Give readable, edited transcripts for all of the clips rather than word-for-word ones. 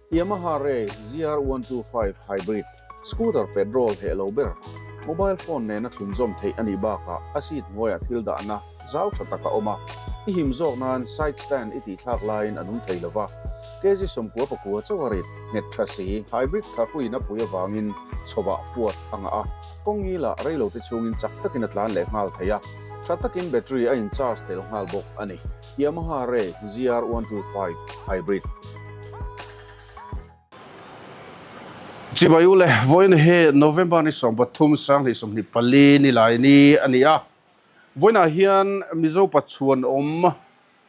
Yamaha Ray ZR125 Hybrid Scooter petrol heh lo ber, mobile phone nena thlunzawm theih a nih bakah a seat hnuaiah thil dahna zau tha tak a awm a, i him zawk nan side stand i tihthlak laiin a nung thei lo va. Kg 99 chauh a rit nghet tha si, hybrid tharhuin a pui avangin chhovah fuat a ngah a, kawng ngilah reilote chhungin chak takin a tlan leh nghal thei a, tha takin battery a in charge tel nghal bawk a ni. Yamaha Ray ZR125 Hybrid. Chibai u le, vawiin hi November ni 13 2024 ni lai ni a ni a. Vawiinah hian Mizo Pachuan awm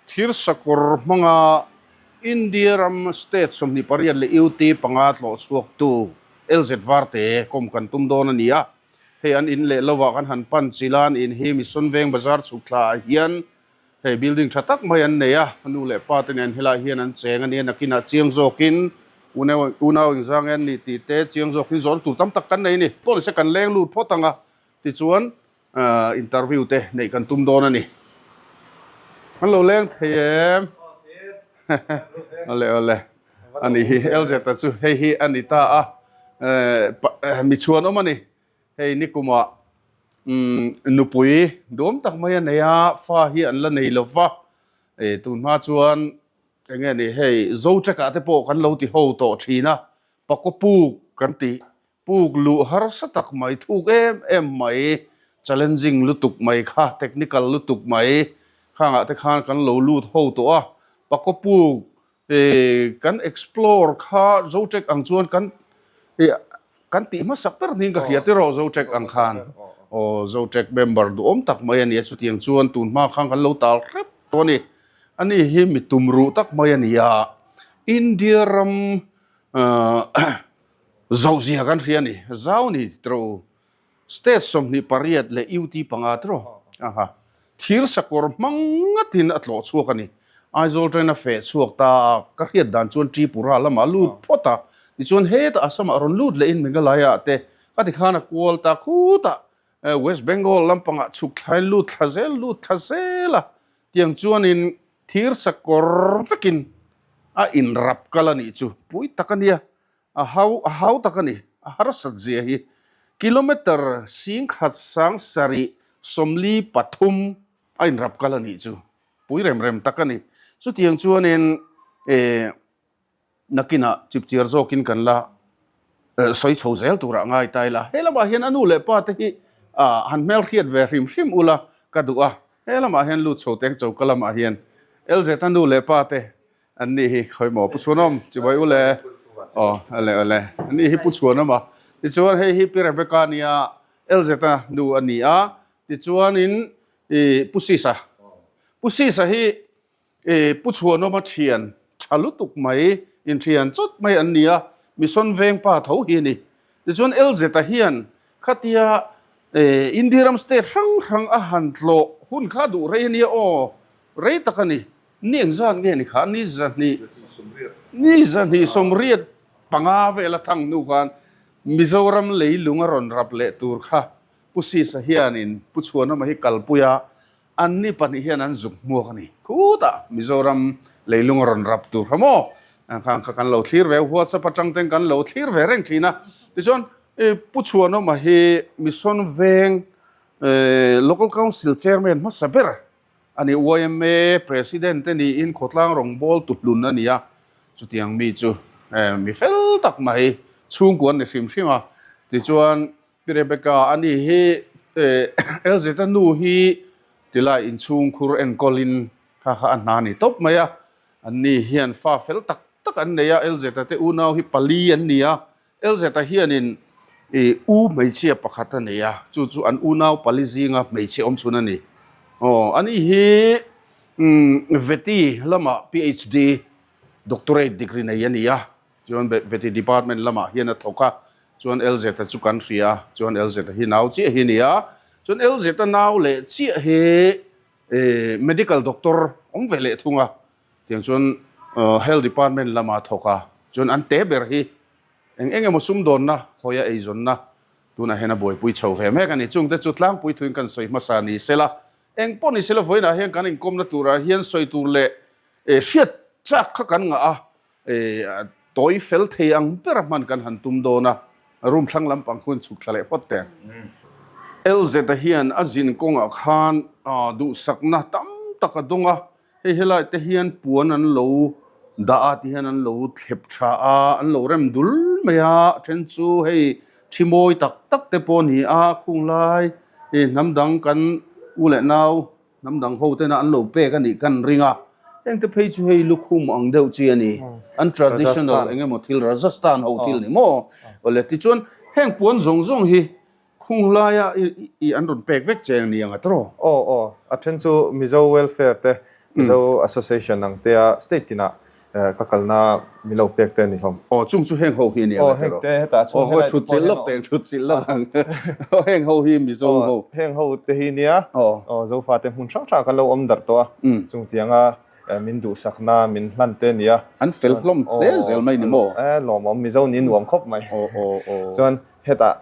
thir sakawr hmanga India ram state 28 leh UT panga tlawh chhuaktu LZ Varte kawm kan tum dawn a ni a. Hei an in leh lovah kan han pan chilh a, an in hi Mission Veng Bazar chhuk thlaah hian Hei building tha tak mai an nei a, nu leh pa te nen helai hian an cheng a nia, nakinah chiang zawkin unau unau engzang nge an nih tih te chiang zawkin zawhna tur tam tak kan nei a ni. Pawh nise kan leng lut phawt ang a, tichuan interview te neih kan tum dawn a ni. Kan lo leng thei em? Awle awle a ni hi LZ-a chu hei hi a ni ta a, mi chhuanawm a ni. Hei nikumah nupui duam tak mai a nei a, fa hi an la nei lo va, tun hma chuan eng nge ni hei Zotrack ah te pawh kan lo ti ho tawh thin a, Pakaw puk kan tih, puk luh harsa tak mai, thuk em em mai, challenging lutuk mai kha, technical lutuk mai khangah te khan kan lo lut ho tawh a, Pakaw puk Kan explore kha Zotrack ang chuan kan kan tih hmasak ber niin ka hria tiraw Zotrack ang khan. Aw Zotrack member duhawm tak mai a ni a, chutiang chuan tun hma khan kan lo tal hrep tawh a ni. Ani hi mi tumruh tak mai a ni a, India ram zohzia kan hria a ni, zau ni tiraw. State 28 leh UT panga tiraw? Aha. Thir sakawr hmang ngatin a tlawh chhuak a ni. Aizawl train a feh chhuak ta a, ka hriat dan chuan Tripura lamah a lut phawt a, tichuan hetah Assam-ah rawn lut lehin Meghalaya-ah te ka ti khan a kual ta khutah West Bengal lampangah chhuk thlain lut thla zel lut thla zel a, tiang chuanin thir sakawr vekin a inrap kal a nih chu pui tak a nia. A hau a hau tak a ni. A harsat zia hi kilometre 1773 a inrap kal a nih chu pui rem rem tak a ni. Chutiang chuanin eh nakinah chipchiar zawkin kan la sawi chho zel turah ngai ta ila. He lamah hian a nu leh pa te hi han hmelhriat ve hrim hrim ula ka duh a. He lamah hian lut chho teng choka lamah hian LZ a nu leh pa te An ni hi khawi maw Pu Chhuanawm chibai u le aw ale ale an ni hi Pu Chhuanawm a tichuan hei hi Pi Rebecca nia LZ-a nu a ni a tichuanin ih Pu Sisa Pu Sisa hi ih Pu Chhuanawma thian tha lutuk mai inthian chawt mai an ni a Mission veng pa tho hi a ni tichuan LZ-a hian khatia ih India ram state hrang hrang a han tlawh hun kha duh rei a nia aw rei tak a ni. Ni engzat nge ni kha? Ni zahnih, ni zahnih sawmriat panga vel a thang hnu khan Mizoram leilung a rawn rap leh tur kha Pu Sisa hianin Pu Chhuanawma hi kalpui a, an ni pahnih hian an zuk hmuak a ni. Khutah Mizoram leilung a rawn rap tur kha maw? Khang kha kan lo thlir ve, WhatsApp atang ten kan lo thlir ve reng thin a. Tichuan Pu Chhuanawma hi Mission Veng Local Council Chairman hmasa ber A ni, yma President te niin khawtlang rawngbâwl tuhlun a ni a, chutiang mi chu mi fel tak mai chhungkua an ni hrim hrim a. Tichuan, Pi Rebecca a ni hi LZ-a nu hi tilai inchhungkhur enkawlin kha kha a hna ni tawp mai a. An ni hian fa fel tak tak an nei a, LZ-a te unau hi pali an ni a, Elzeta hianin i u hmeichhia pakhat a nei a, chu chu an unau pali zinga hmeichhe awm chhun a ni. Aw, ani hi Vety lamah PhD, Doctorate degree nei a ni a, chuan Vety department lamah hian a thawk a, chuan Elzeta chu kan hria a, chuan Elzeta hi nau chiah hi a ni a, chuan Elzeta nau leh chiah hi medical doctor awm ve leh thung a, Tiang chuan Health Department lama thawk a, chuan an te ber hi eng eng emaw sumdawnna, khawia eizawnna tunah hian a buaipui chho ve mek a ni. Chungte chu tlangpui thuin kan sawi hmasa ni sela, eng pawh ni sela vawiinah hian kan inkawmna turah hian sawi tur leh hriat chak kha kan ngah a. Tawi fel thei ang bera hman kan han tum dawn a, room thlang lampang hun chhuk thla leh phawt teh. LZ-a hian a zin kawngah khan duhsakna tam tak a dawng a, hei helai te hian puan an lo dah a ti hian an lo thlep tha a, an lo rem dul mai a, a then chu hei thi mawi tak tak te pawh a ni a, khung lai hnam dang kan u leh nau Hnam dang ho tena an lo pek a nih kan ring a, heng te phei chu hei lukhum ang deuh chi a ni. An traditional eng emaw thil Rajasthan ho thil ni maw? Awle tichuan heng puan zawng zawng hi khung laia i an rawn pek vek che ni ang a tawh? Aw aw, a then chu Mizo Welfare te, Mizo Association ang te a state tinah Ka kalna min lo pek te a ni hlawm. Aw chung chu heng ho hi a ni ang a tiraw? Aw heng te hetah chhung helai te pawh hian lawk teng thut chilh lawk ang. Aw heng ho hi Mizo ho. Heng ho te hi nia. Aw Zofa te hmun hrang hrang kan lo awm darh tawh a. Chung tianga min duhsakna min hlan te a ni a. An fel hlawm hle zel mai ni maw? E lawmawm Mizo ni nuam khawp mai. Aw aw aw. Chuan hetah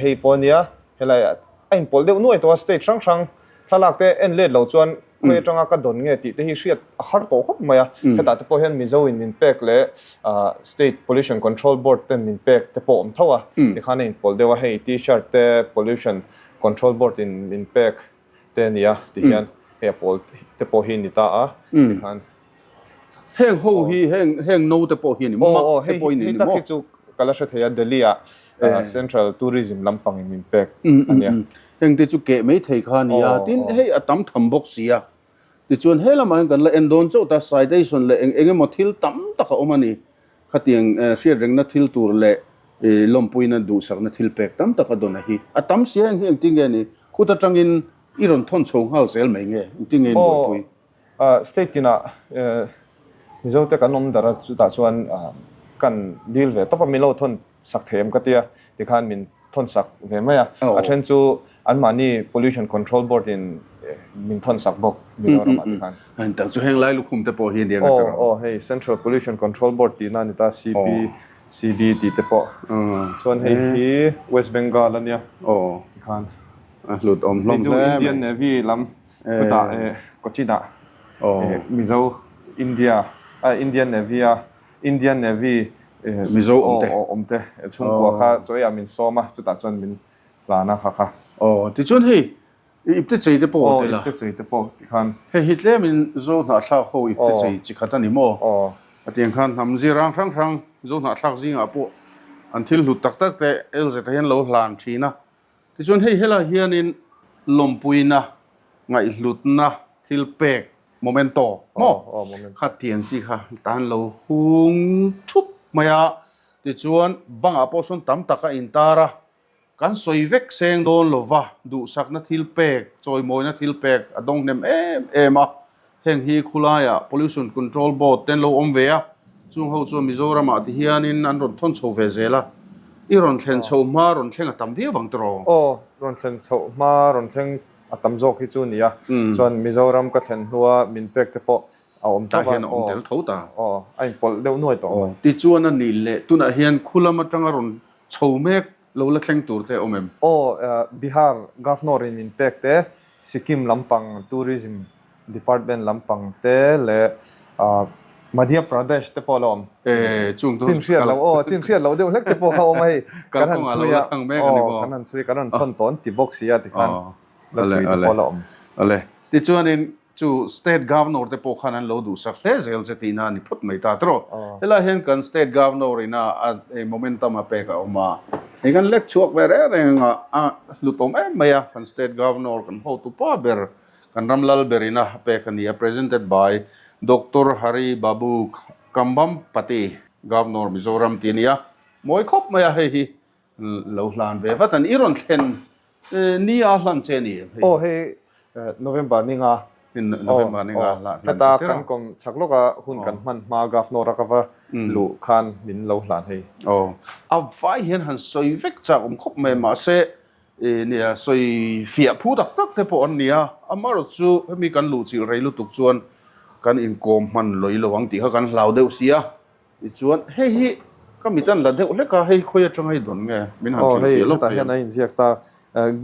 hei pawh a nia helai a inpawlh deuh nuai tawh a state hrang hrang thlalak te en let lo chuan khawi atanga ka dawn nge tih te hi hriat a har tawh khawp mai a, hetah te pawh hian Mizo in min pek leh State Pollution Control Board ten min pek te pawh a awm tho a, tikhan a inpawlh deuh a, hei T-shirt te Pollution Control Board in min pek te a ni a tihian hei a pawl te pawh hi a ni ta a tikhan. Heng ho hi heng heng no te pawh hi a ni maw? Mak te pawh hi a ni maw? Hei tak hi chu ka la hre thei a, Delhi ah Central Tourism lampang in min pek a nia. Heng te chu keh mai thei kha a ni a, tin hei a tam tham bawk si a. Tichuan he lamah hian kan la en dawn chauh ta, citation leh eng eng emaw thil tam tak a awm a ni. Khatiang hriatrengna thil tur leh lawmpuina duhsakna thil pek tam tak a dawn a hi. A tam si a, heng hi engtin nge ni? Khut atangin i rawn thawn chho nghal zel mai nge? Engtin nge in buaipui? State tinah Mizote kan awm darh a, chutah chuan kan deal ve tawp a, min lo thawn sak thei em ka tia, tikhan min thawn sak ve mai a. A then chu anmahni Pollution Control Board in min thawn sak bawk Mizoramah tikhan. Engtang chu heng lai lukhum te pawh hi a nia ka ti rawh. Aw hei Central Pollution Control Board tihna a ni ta, CP, CB tih te pawh. Chuan hei hi West Bengal a nia tikhan. A hlut awm hlawm hle mai. Hei chu Indian Navy lam Chutah eh Cochin ah eh Mizo India ah Indian Navy a Indian Navy eh Mizo awm te awm te chhungkua kha chaw eiah min sawm a chutah chuan min hlan a kha kha. Aw tichuan hei i ipte chei te pawh tel a. Aw ipte chei te pawh tikhan. Hei hi tlemin Zo hnahthlak ho ipte chei chi khat a ni maw? Aw. A tiang khan hnam zirang hrang hrang Zo hnahthlak zingah pawh an thil hlut tak tak te LZ hian lo hlan thin a. Tichuan hei helai hianin lawmpuina, ngaihhlutna, thil pek, momento, maw? Kha tiang chi kha tan lo hung thup mai a. Tichuan bangah pawh sawn tam tak a intar a, kan sawi vek seng dawn lo va, duhsakna thil pek, chawimawina thil pek a dawng hnem em em a. Heng hi khulaiah Pollution Control Board te an lo awm ve a, chung ho chuan Mizoramah ti hianin an rawn thawn chho ve zel a, i rawn thlen chhoh hma rawn thleng a tam viau ang tiraw? Aw, rawn thlen chhoh hma rawn thleng a tam zawk hi chu nia, chuan Mizoram ka thlen hnua min pek te pawh a awm tho va. Tah hian a awm tel tho ta. Aw, a inpawlh deuh nuai tawh mai. Tichuan a nih leh tunah hian khulam atanga rawn chho mek lo la thleng tur te a awm em? Aw, Bihar Governor in min pek te, Sikkim lampang Tourism Department lampang te leh Madhya Pradesh te pawh a la awm. Chin hriat loh aw, chin hriat loh deuh hlek te pawh kha a awm a hei. Kan han chhui a, aw kan han chhui a, kan rawn thawn tawn ti bawk si a tikhan la chhui te pawh a la awm. Awle, tichuanin chu State Governor te pawh khan an lo duhsak hle zel che tihna a ni phawt mai ta tawh. Helai hian kan State Governor ina a momentum a pek a awm a, hei kan lek chhuak ve reng reng a, a hlut awm em mai a, kan State Governor kan hotupa ber Kan ram lal ber ina pek a ni a, Presented by Doctor Hari Babu Kambhampati, Governor Mizoram tih a ni a, mawi khawp mai a, hei hi lo hlan ve vat a ni. I rawn thlen ni a hlan che a ni em hei? Aw hei November ni nga. November ni nga hlan che tira. Heta kan kawm chak lawka hun kan hman hma Governor a ka va luh khan min lo hlan hei. Aw, a vai hian han sawi vek chak awm khawp mai mahse Nia, sawi fiah phu tak tak te pawh an ni a, amaherawh chu hemi kan luhchilh rei lutuk chuan kan inkawm hman lawih lo ang tih kha kan hlau deuh si a, tichuan hei hi ka mit an la deuh hlek a, hei khawi atanga i dawn nge min han hrilh fiah lawk thei ang. Aw hei hetah hian a inziak ta,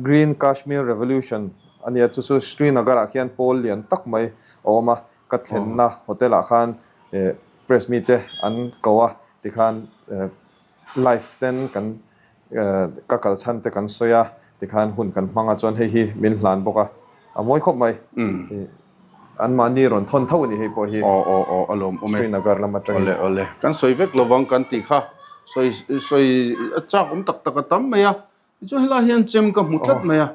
Green Kashmir Revolution a nia, chu chu Srinagar ah khian pawl lian tak mai a awm a, ka thlenna hotel ah khan press mite an ko a. Tikhan live ten kan ka kal chhan te kan sawi a, tikhan hun kan hmang a chuan hei hi min hlan bawk a, a mawi khawp mai. Anmahni rawn thawn tho a ni hei pawh hi. Aw aw aw a lawm awm e. Srinagar lam atangin. Awle awle kan sawi vek lovang kan tih kha sawi sawi a chak awm tak tak a tam mai a, Tichuan helai hian chem ka hmu tlat mai a.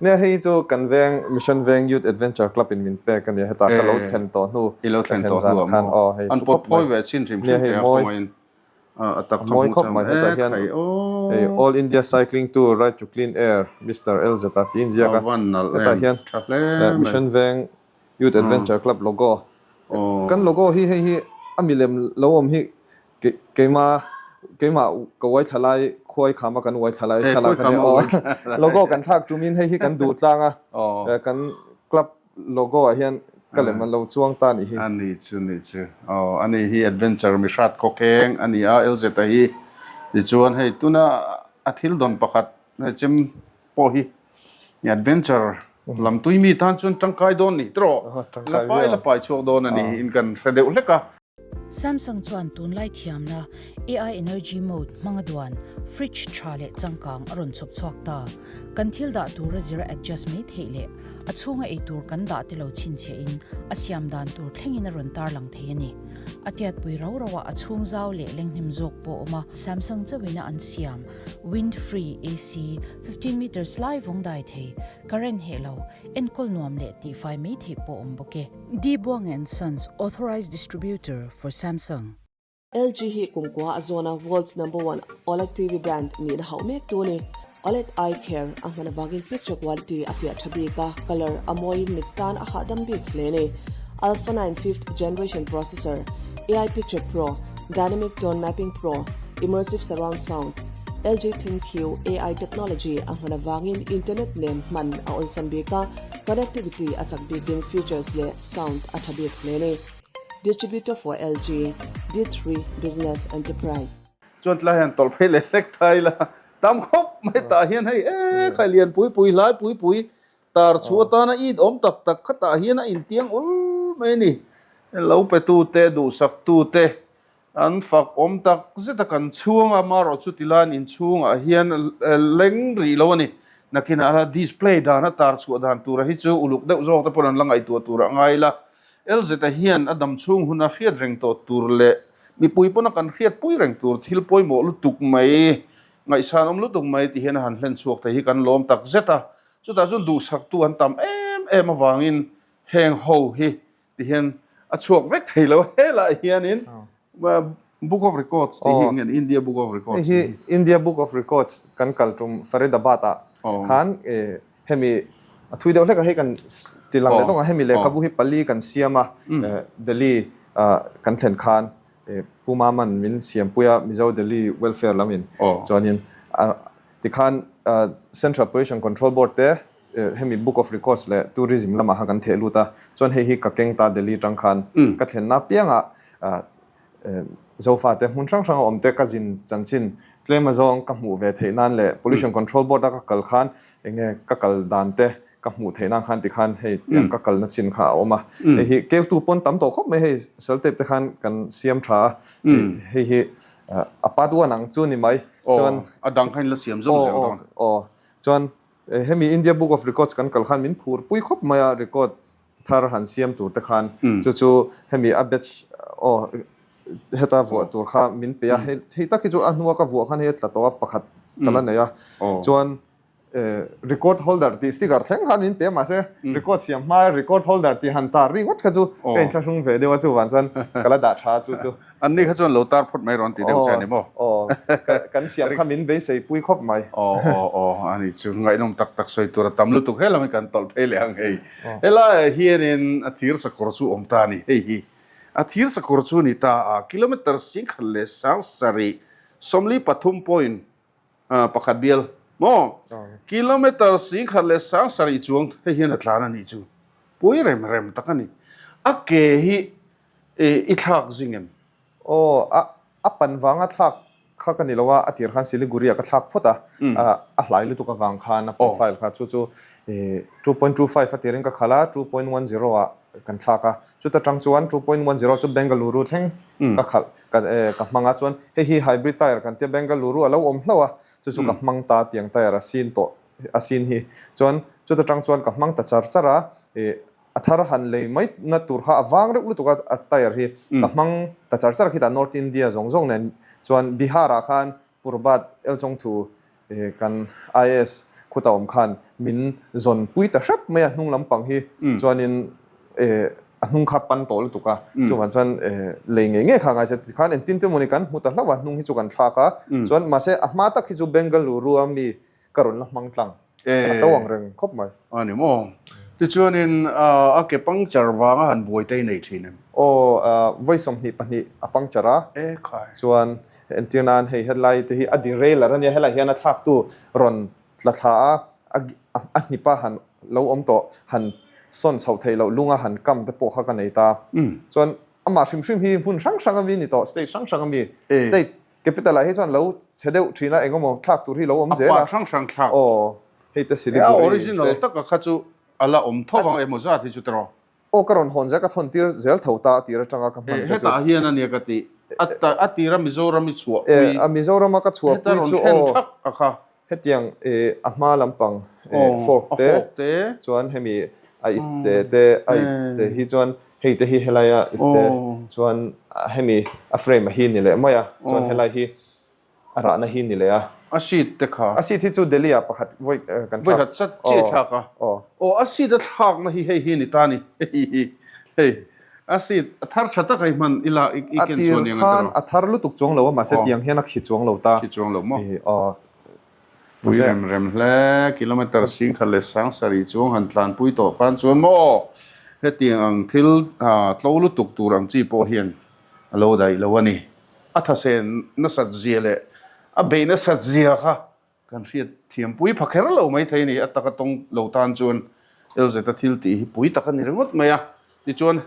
Nia hei chu kan veng Mission Veng Youth Adventure Club in min pek a nia hetah ka lo thlen tawh hnu I lo thlen tawh hnu ah maw an pawt phawi ve chin hrim hrim teh a kawngaiin a tak kha hmu chang e khai aw. Hei All India Cycling Tour Ride to Clean Air Mister LZ a tiin ziak a hetah hian Mission Veng Youth Adventure Club logo kan logo hi hei hi a milem lo awm hi Keimah keimah ka uai thla lai khuai khama kan uai thla lai thlalak a nia aw. Logo kan thlak tumin hei hi kan duh tlang a, kan club logo ah hian ka lem an lo chuang ta nih hi. A ni chu ni chu aw a ni hi adventure mi hrat khawkheng a ni a LZ a hi tichuan hei tuna a thil dawn pakhat hei chem pawh hi adventure lam tui mi tan chuan tangkai dawn ni tawh la pai la pai chhuak dawn a ni in kan hre deuh hlek a. Samsung chuan tunlai thiamna AI Energy Mode hmanga duan fridge tha leh changkang a rawn chhawp chhuak ta. Kan thil dah tura zira adjust mai theih leh a chhunga ei tur kan dah te lo chhinchhiahin a siam dan tur thlengin a rawn tarlang thei a ni. A tiatpui rau rauah a chhung zau leh lenghnem zawk pawh a awm a. Samsung chauhin a an siam Wind Free AC 15 meters lai vawng dai thei, current heh lo, enkawl nuam leh tihfai mai theih pawh awm bawk e. D Buang and Sons Authorized Distributor for Samsung. LG hi kumkua a zawn a world's number one OLED TV brand nihna hauh mek tu a ni. OLED Eye Care a hman avangin picture quality a piah tha bik a, colour a mawiin mit tan a hahdam bik hle a ni. Alpha 9 fifth generation processor, AI Picture Pro, Dynamic Tone Mapping Pro, Immersive Surround Sound, LG ThinQ AI technology a hman avangin internet nen hman a awlsam bik a, Connectivity a chak bikin features leh sound a tha bik hle ni. Distributor for LG, D3 Business Enterprise. Chuan tlai hian tawlh phei leh hlek ta ila tam khawp mai tah hian hei e khai lian pui pui hlai pui pui tar chhuah atana it awm tak tak kha tah hian a intiang ul mai a ni. Lo pe tu te duhsak tu te An fak awm tak zet a kan chhung a, marawh chu tilaiin inchhungah hian leng rih lo a ni. Nakinah la display dan a tar chhuah dan tura hi chu uluk deuh zawk te pawn an la ngaihtuah tur a ngai la. LZ-a hian a dam chhung hun a hriat reng tawh tur leh mipui pawn a kan hriatpui reng tur thil pawimawh lutuk mai, ngaihsan awm lutuk mai ti hian a han hlen chhuak thei hi kan lawm tak zet a. Chutah chuan duhsaktu an tam em em avangin heng ho hi Ti hian a chhuak vek thei lo helai hianin Book of Records tih hi nge India Book of Records tih hi. India Book of Records kan kal tum Faridabad ah khan hemi a thui deuh hlek a hei kan ti lang leh lawng a hemi lehkhabu hi pali kan siam a Delhi kan thlen khan Pu Maman min siampui a Mizo Delhi Welfare lamin chuanin Tikhan Central Pollution Control Board te hemi Book of Records leh Tourism lamah kha kan theh lut a, chuan hei hi ka keng ta Delhi tang khan ka thlenna apiangah Zofa te hmun hrang hranga awm te ka zin chanchin tlem azawng ka hmuh ve theih nan leh Pollution Control Board a ka kal khan enge ka kal dan te ka hmuh theih nan khan tikhan hei tiang ka kalna chin kha a awm a, hei hi keutu pawn tam tawh khawp mai hei cell tape te khan kan siam tha a, hei hi a part one ang chu ni mai. Chuan a dang kha in la siam zawk zel dawn. Aw chuan hemi India Book of Records kan kal khan min phur pui khawp mai a record thar han siam tur te khan chu chu hemi a batch aw heta vuah tur kha min pe a hei tak hi chu a hnua ka vuah khan hei a tla tawh a pakhat ka la nei a chuan record holder tih sticker thleng khan min pe a mahse record siam hma record holder tih han tar ringawt kha chu ka inthlahrung ve deuh a chuvang chuan ka la dah tha a chu chu. An ni kha chuan lo tar phawt mai rawn ti deuh che a ni maw? Aw kan siam kha min beisei pui khawp mai. Aw aw aw a ni chu ngaihnawm tak tak sawi tur a tam lutuk he lam hi kan tawlh phei leh ang hei. Helaiah hianin a thir sakawr chu awm ta a ni hei hi. A thir sakawr chu ni ta a kilometre 10 leh 7 43 point Pakhat bial maw? Kilometre 10,000 leh 7,000 chuang hei hian a tlan a nih chu. Pui rem rem tak a ni. A ke hi i thlak zing em? Aw, a pan vanga thlak. kha ka ni lo a, a tir khan Siliguri ah ka thlak phawt a, a hlai lutuk avang khan a profile kha chu chu 2.25 a tirin ka khalh a, 2.10 ah kan thlak a, chuta tang chuan 2.10 chu Bengaluru thleng ka khalh ka ka hmang a, chuan hei hi hybrid tyre kan tia Bengaluru a lo awm hlauh a, chu chu ka hmang ta tiang tyre a sin tawh a sin hi, chuan chuta tang chuan ka hmang ta char char a, A thar han lei mai na tur kha a vang reuh lutuk a, a tyre hi ka hmang ta char char khitah North India zawng zawng nen chuan Bihar ah khan Purbat Elchawngthu kan IAS khuta awm khan min zawn pui ta hrep mai a hnung lampang hi chuanin a hnung kha pan tawh lutuk a, chuvang chuan lei ngei ngei kha a ngai se tikhan engtin te mawni kan hmu ta hlauh a hnung hi chu kan thlak a chuan mahse a hma tak hi chu Bengaluru a mi Ka rawn la hmang tlang. A tlo ang reng khawp mai. A ni maw? Tichuanin a ke puncture vanga han buai te i nei thin em? Aw, vawi 22 a puncture a. E khai. Chuan entir nan hei helai te hi a derailleur a nia, helai hian a thlaktu rawn tla thla a, a hnipa han lo awm tawh, han sawn chhoh theih loh lunga han kam te pawh kha ka nei ta. Chuan amah hrim hrim hi hmun hrang hrang ami ni tawh, state hrang hrang ami, state Capital ah hi chuan lo chhe deuh thin a, eng emaw thlak tur hi lo awm zel a. A part hrang hrang thlak. Aw, hei te Siliguri te. A original taka kha chu a la awm tho vang emaw zat hi chu tiraw? Aw, ka rawn hawn zel, ka thawn tir zel tho ta a tir atanga ka hman te chu. Hetah hian a nia ka tih, a tira Mizoram i chhuahpui. E, a Mizorama ka chhuahpui chu aw. Heta rawn thlen thak a kha. Hetiang a hma lampang fork te, chuan hemi a ipte te, a ipte hi chuan hei te hi helaia ipte chuan hemi a frame a hi ni leh mai a, chuan helai hi a rahna hi ni leh a. A seat te kha. A seat hi chu Delhi ah pakhat vawi kan thlak. Vawi khat chat chiah i thlak a. Aw a seat a thlakna hi hei hi ni ta ni hei hi hei a seat a thar tha tak a i hman ila i ken chuan eng a tir khan a thar lutuk chuang lo a mahse tiang hian a khi chuang lo ta. Khi chuang lo maw? Aw. Pui rem rem hle, kilometre singkhat leh sangsarih chuang han tlanpui tawh khan chuan maw hetiang ang thil tlo lutuk tur ang chi pawh hian a lo daih lo a ni. A thasen nasat zia leh a beih nasat zia kha kan hriat thiam pui pha kher lo mai thei a ni. A taka tawng lo tan chuan LZ-a thil tih hi pui tak a ni ringawt mai a. Tichuan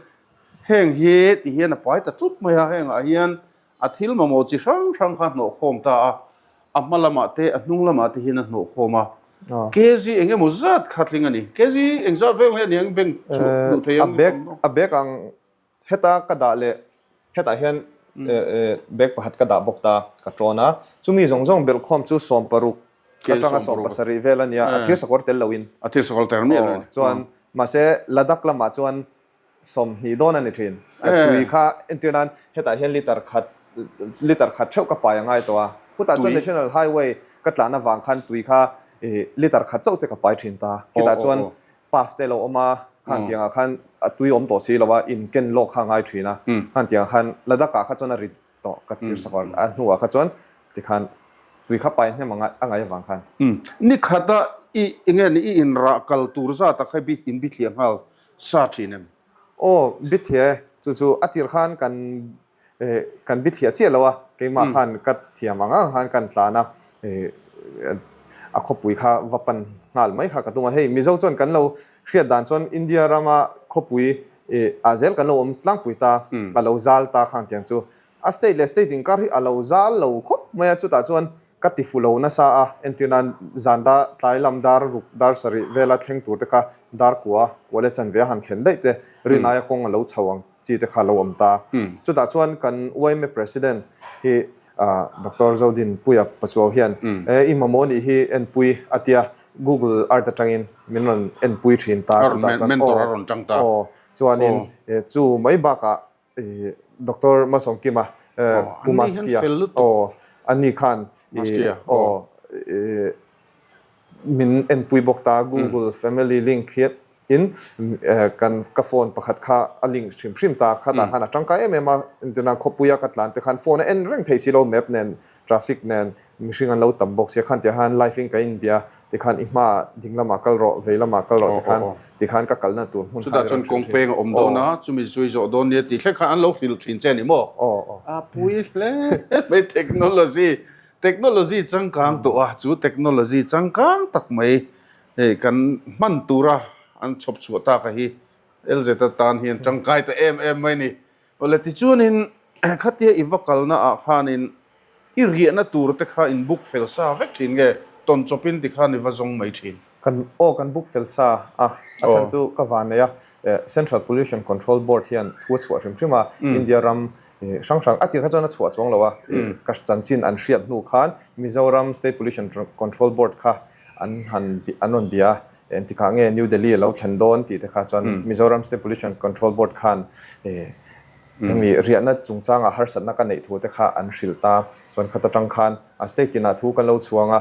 heng hi ti hian a pai ta tup mai a, hengah hian A thil mamawh chi hrang hrang kha a hnawhkhawm ta a, a hma lamah te, a hnung lamah te hian a hnawhkhawm a. Kg eng emaw zat kha tling a ni. Kg eng zat vel nge a ni ang bank chhuah luh thei ang? A bag, a bag ang heta ka dah leh hetah hian bag pakhat ka dah bawk ta, ka tawn a. Chumi zawng zawng belhkhawm chu 16 atanga 17 vel a nia, a thir sakawr tel loin. A thir sakawr tel miah lo. Chuan mahse Ladakh lamah chuan 20 dawn a ni thin. Tui kha entir nan hetah hian liter khat liter khat theuh ka pai a ngai tawh a. Khutah chuan National Highway ka tlan avang khan tui kha liter khat chauh te ka pai thin ta. Khitah chuan pass te lo awm a, khan tiangah khan a tui awm tawh si lo a, in ken lawk kha a ngai thin a. Khan tiangah khan Ladakh ah kha chuan a rit tawh ka thir sak a, a hnuah kha chuan tikhan tui kha pai hnem a ngai avang khan. Nikhata i enge ni i inrah kal tur zat ah kha i in bithliah nghal Sa thin em? Aw, bithliah e. Chu chu a tir khan kan kan bithliah chiah lo a, keimah khan ka thiam ang ang khan kan tlan a, a khawpui kha va pan nghal mai kha ka tum a. Hei Mizo chuan kan lo hriat dan chuan India rama khawpui ah zel kan lo awm tlangpui ta, a lo zal ta khang tiang chu. A state leh state inkar hi a lo zal lo khawp mai a, chutah chuan ka ti fu lo nasa a, entir nan zan da tlai lam dar ruk dar sarih vela thleng tur te kha dar kua kua leh chanve a han thlen daih te rin aia kawng a lo chho ang chi te kha a lo awm ta. Chutah chuan kan yma president hi Doctor Zodin Puia Pachuau hian e i mamawh nih hi enpui a tia Google Earth atangin min rawn enpui thin ta chutah chuan aw chuanin chu mai bakah Doctor Malsawmkima Pu Maskia aw ani khan aw min enpui bawk ta Google family link hi in kan ka phone pakhat kha a link hrim hrim ta khatah khan a tangkai em em a entirna khawpuia ka tlan te khan phone a en reng thei si lo map nen traffic nen Mihring an lo tam bawk sia khan tiah khan live in ka inbia tikhan i hma ding lamah kal rawh vei lamah kal rawh tikhan tikhan ka kalna tur hmun khan i rawn hrilh thin. Chutah chuan kawngpeng a awm dawn a, chumi chu i zawh dawn nia tih thleng khan an lo hrilh thin che a ni maw? A pui hle mai technology, technology changkang tawh a, chu technology changkang tak mai hei kan hman tura an chhawp chhuah tak a hi LZ atan hian tangkai ta em em mai a ni. Awle tichuanin khatia i va kalna ah khanin. I riahna tur te kha in book fel sa vek thin nge tawn chawpin tikhan i va zawng mai thin? Kan aw kan book fel sa a, a chhan chu ka van nei a, Central Pollution Control Board hian thu a chhuah hrim hrim a, India ram hrang hrang a tir kha chuan a chhuah chuang lo a, ka chanchin an hriat hnu khan Mizoram State Pollution Control Board kha an han an rawn bia a, engtikah nge New Delhi a lo thlen dawn tih te kha chuan Mizoram State Pollution Control Board khan Hemi riahna chungchangah harsatna ka neih thu te kha an hrilh ta. Chuan khat atang khan a state tinah thu kan lo chhuang a,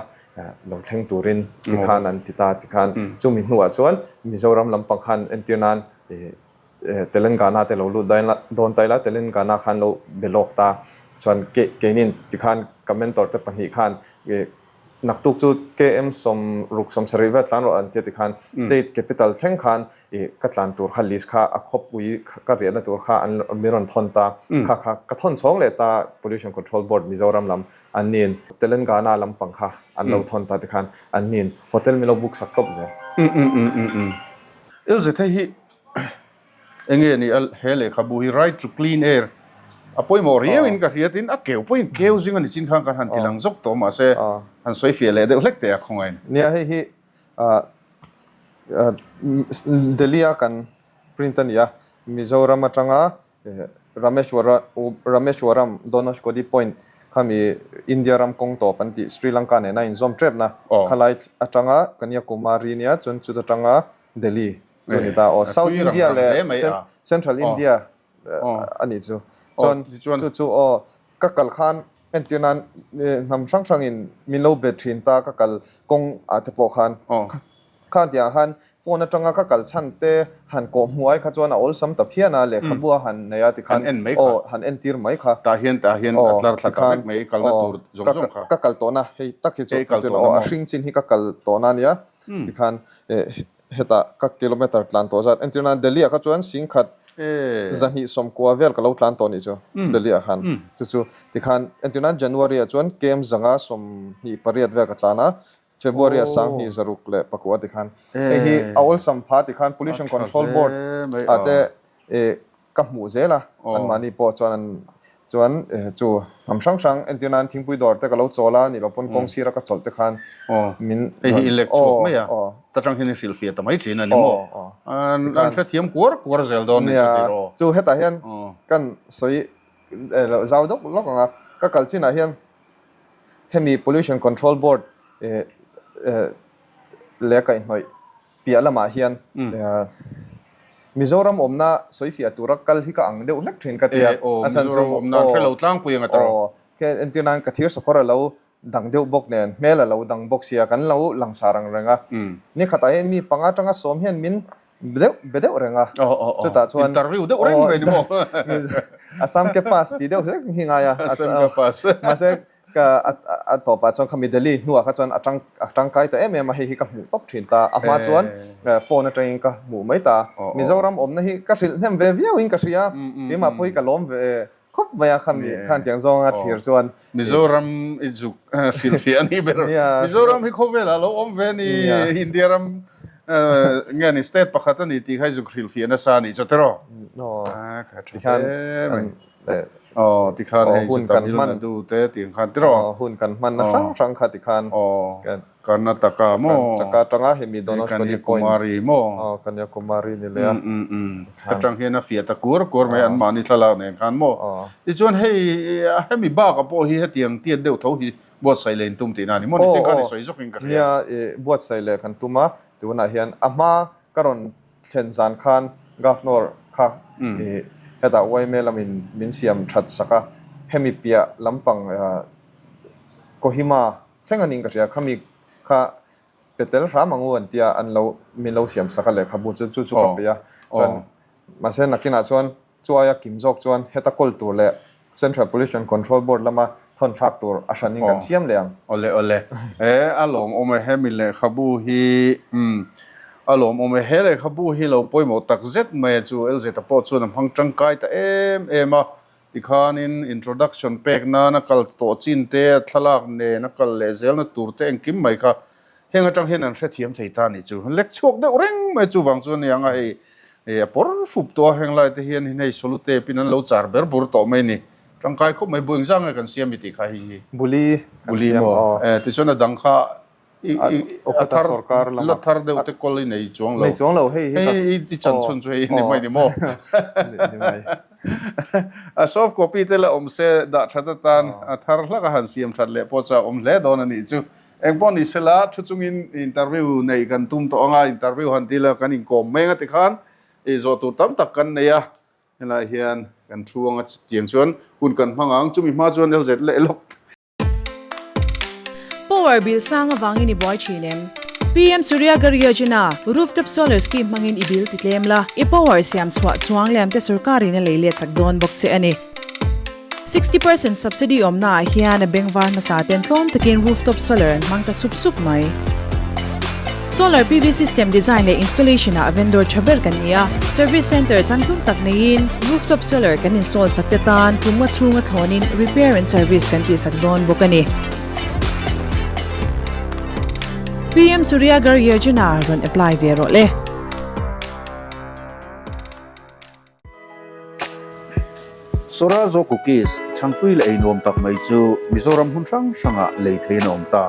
lo thleng turin tikhan an ti ta tikhan chumi hnuah chuan Mizoram lampang khan entir nan Telangana te lo lut dawn ta ila Telangana khan lo be lawk ta. Chuan keinin tikhan ka mentor te pahnih khan Naktuk chu KM 67 vel tlan rawh an tia tikhan state capital thleng khan ih ka tlan tur kha list kha a khawpui ka riahna tur kha an min rawn thawn ta. Kha kha ka thawn chhawng leh ta Pollution Control Board Mizoram lam an nin Telangana lampang kha an lo thawn ta tikhan an nin hotel min lo book sak tawp zel. Ilzet hei hi Enge ni a he lehkhabu hi right to clean air a pawimawh riau in ka hria tin a keu pawhin keu zing a ni chin khan kan han ti lang zawk tawh mahse han sawi fiah leh deuh hlek teh a khawngain. Nia hei hi Delhi a kan print a ni a, Mizoram atanga Rameshwaram Dhanushkodi point khami India ram kawng tawp an tih Sri Lanka nena inzawm tepna khalai atanga Kanyakumari nia chuan chuta tanga Delhi chu ni ta aw South India leh Central India a nih chu chuan chu chu aw ka kal khan entir nan hnam hrang hrang in min lo be thin ta ka kal kawng ah te pawh khan kha tiang khan phone atanga ka kal chhan te han kawh hmuh ai kha chuan a awlsam ta phian a lehkhabu a han nei a tikhan aw han entir mai kha tah hian tah hian a tlar thla ta vek mai kalna tur zawng zawng kha ka kal tawhna hei tak hi chu aw a hring chin hi ka kal tawhna a nia tikhan Hetah ka kilometer tlan tawh zat. Entir nan Delhi ah kha chuan singkhat 290 vel ka lo tlan tawh nih chu Delhi ah khan. Chu chu tikhan entir nan January ah chuan kem 128 vel ka tlan a, February ah 2609 tikhan. Hei hi a awlsam pha tikhan Pollution Control Board ah te ka hmuh zel a, anmahni pawh chuan an chuan chu hnam hrang hrang entir nan thingpui dawr te ka lo chawl a, nih loh pawn kawng sira ka chawlh te khan min Hei hi i lek chhuak mai a, ta tang hian i hrilhfiah ta mai thin a ni maw? An hrethiam kuar kuar zel dawn ni chu tiraw? Chu hetah hian kan sawi zau deuh lawk ang a, ka kal chinah hian hemi Pollution Control Board leh a kaihhnawih Piah lamah hian Mizoram awmna sawifiah tura kal hi ka ang deuh hlek thin ka tia. A chhan chu Mizoram awmna an hrelo tlangpui ang a tawrh. Entir nan ka thir sawkhawr a lo dang deuh bawk nen, hmel a lo dang bawk sia, kan lo langsar ang reng a. Ni khatah hian mi panga atanga sawm hian min deuh be deuh reng a. Chutah chuan Interview deuh reng mai ni maw? Assam ke pass tih deuh hlek hi ngai a. Assam ke pass. Mahse Ka a tawpah chuan khami Delhi hnuah kha chuan a tang a tangkai ta em em a, hei hi ka hmuh tawp thin ta. A hma chuan phone atangin ka hmuh mai ta. Mizoram awmna hi ka hrilh hnem ve viauin ka hria. Keimah pawh hi ka lawm ve khawp mai a khami khan tiang zawnga thlir chuan. Mizoram i zuk hrilhfiah a nih ber. Mizoram hi khawvelah lo awm ve ni. India ram nge ni state pakhat a ni tih kha i zuk hrilhfiah nasa a nih chu tiraw? Tikhan Aw tikhan hei chu Tamil Nadu te tih ang khan tiraw? Aw hun kan hmanna hrang hrang kha tikhan Karnataka maw? Karnataka atanga hemi Dhanushkodi point Kanyakumari maw? Aw Kanyakumari ni leh a. Ka tang hian a fiah ta kuar kuar mai anmahni thlalak nen khan maw? Tichuan hei hemi bakah pawh hi hetiang tiat deuh tho hi buatsaih leh in tum tihna a ni maw? Nichin khan i sawi zawkin ka hria. Nia buatsaih leh kan tum a, tunah hian a hma ka rawn Thlen zan khan Governor kha i hetah yma lamin min siam that sak a, hemi piah lampang Kohima thleng a ning ka hria, khami kha pe tel hram ang u an tia an lo min lo siam sak a lehkhabu chu chu chu ka pe a, chuan mahse nakinah chuan Chu aia kim zawk chuan heta kawl tur leh Central Pollution Control Board lama thawn thlak tur a hranin kan siam leh ang. Awle awle. E a lawmawm e hemi lehkhabu hi umm a lawmawm e he lehkhabu hi lo pawimawh tak zet mai a chu LZ-a pawh chuan a hmang tangkai ta em em a tikhanin introduction pek nana kal tawh chin te a thlalak nen a kal leh zelna tur te engkim mai kha Heng atang hian an hrethiam thei ta nih chu. Lek chhuak deuh reng mai chuvang chu a ni ang a, hei a pawr fup tawh a, heng lai te hian hei solutape in an lo char ber bur tawh mai a ni. Tangkai khawp mai bu engzah nge kan siam i tih kha hei hi. Buli kan siam aw. Tichuan a dang kha a thar la thar deuh te kawl i nei chuang lo. Nei chuang lo hei hi. Hei i chan chhun chu hei ni mai ni maw. Ni mai. A soft copy te la awm se dah that atan a thar hlak a han siam that leh pawh chu a awm hle dawn a nih chu. Engpawh ni sela thu chungin interview neih kan tum tawh anga interview han ti la kan inkawm meng a tikhan i zawh tur tam tak kan nei a. Helai hian kan thu anga chutiang chuan hun kan hmang ang, chumi hma chuan LZ leh lawk. Power bill sang avangin i buai thin em? PM Surya Ghar Yojana, Rooftop Solar Scheme hmangin i bill ti tlem la, i power siam chhuah chuang lem te sorkarin a lei let chak dawn bawk che a ni. 60% subsidy awmna ah hian a bengvar hmasa ten tlawm takin rooftop solar an hmang ta sup sup mai. Solar PV system design leh installation ah vendor tha ber kan ni a, service center changtlung tak neiin rooftop solar kan install sak te tan kum nga chhunga thlawnin repair and service kan tihsak dawn bawk a ni. PM Surya Ghar Yojana rawn apply ve rawh le. Sorazo Cookies chhangpui leh ei nuam tak mai chu Mizoram hmun hrang hrangah lei theiin a awm ta.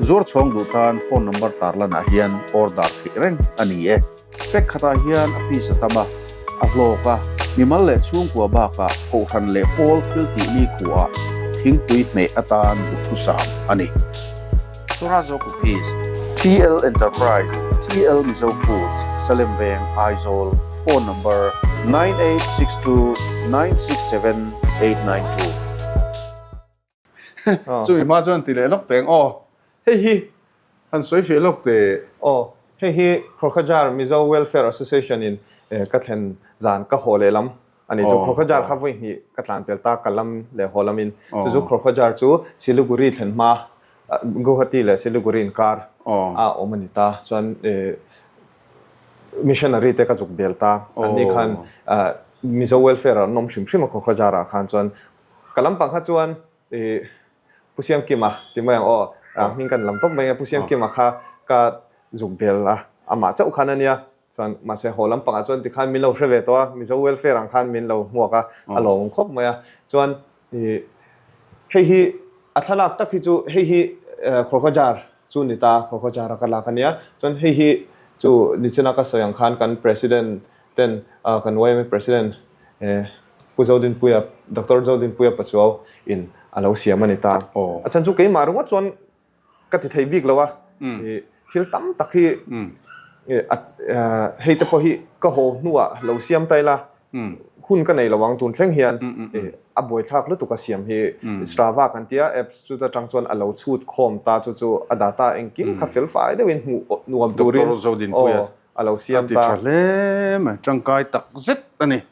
Zuar chhawng duh tan phone number tarlanah hian order theih reng a ni e. Pack khatah hian a piece a tam a, a hlawk a, mimal leh chhungkua bakah kohhran leh pawl thil tih nikhuaah thingpui hmeh atan duhthusam a ni. Sorazo Cookies, TL Enterprise, TL Mizo Foods, Salem Veng, Aizawl, Phone Number, 9862967892. Chumi hma chuan ti leh lawk teng aw. Hei hi han sawi fiah lawk teh. Aw, hei hi Khawkhajar Mizo Welfare Association in ka thlen zan ka haw lehlam a ni. Chu Khawkhajar kha vawi hnih ka tlan pel ta ka lam leh haw lamin. Chu chu Khawkhajar chu Siliguri thlen hma Guwahati leh Siliguri inkar a awm a ni ta. Chuan missionary te ka zuk bel ta. Anni khan Mizo welfare an awm hrim hrim a Khawkhajar ah khan chuan ka lampang kha chuan Pu Siamkima ti mai ang aw, hming kan lam tawp mai a, Pu Siamkima kha ka zuk bel a, amah chauh khan a nia. Chuan mahse haw lampangah chuan tikhan min lo hre ve tawh a, Mizo welfare ang khan min lo hmuak a, a lawmawm khawp mai a. Chuan ih hei hi a thlalak tak hi chu hei hi Khawkhaw chu ni ta, Khawkhaw a ka lak a nia. Chuan hei hi chu nichina ka sawi ang khan kan President ten kan yma President Pu Zodinpuia, Doctor Zodinpuia Pachuau in a lo siam a ni ta. A chhan chu keimah ringawt chuan ka ti thei bik lo a, thil tam tak hi hei te pawh hi ka haw hnuah lo siam ta ila hun ka nei lo ang tun thleng hian a buaithlak lutuk a siam hi Strava kan tia apps chu atang chuan a lo chhut khawm ta chu chu a data engkim kha fel fai deuhin hmuh nuam turin a lo siam ta. A ti tha hle mai, tangkai tak zet a ni.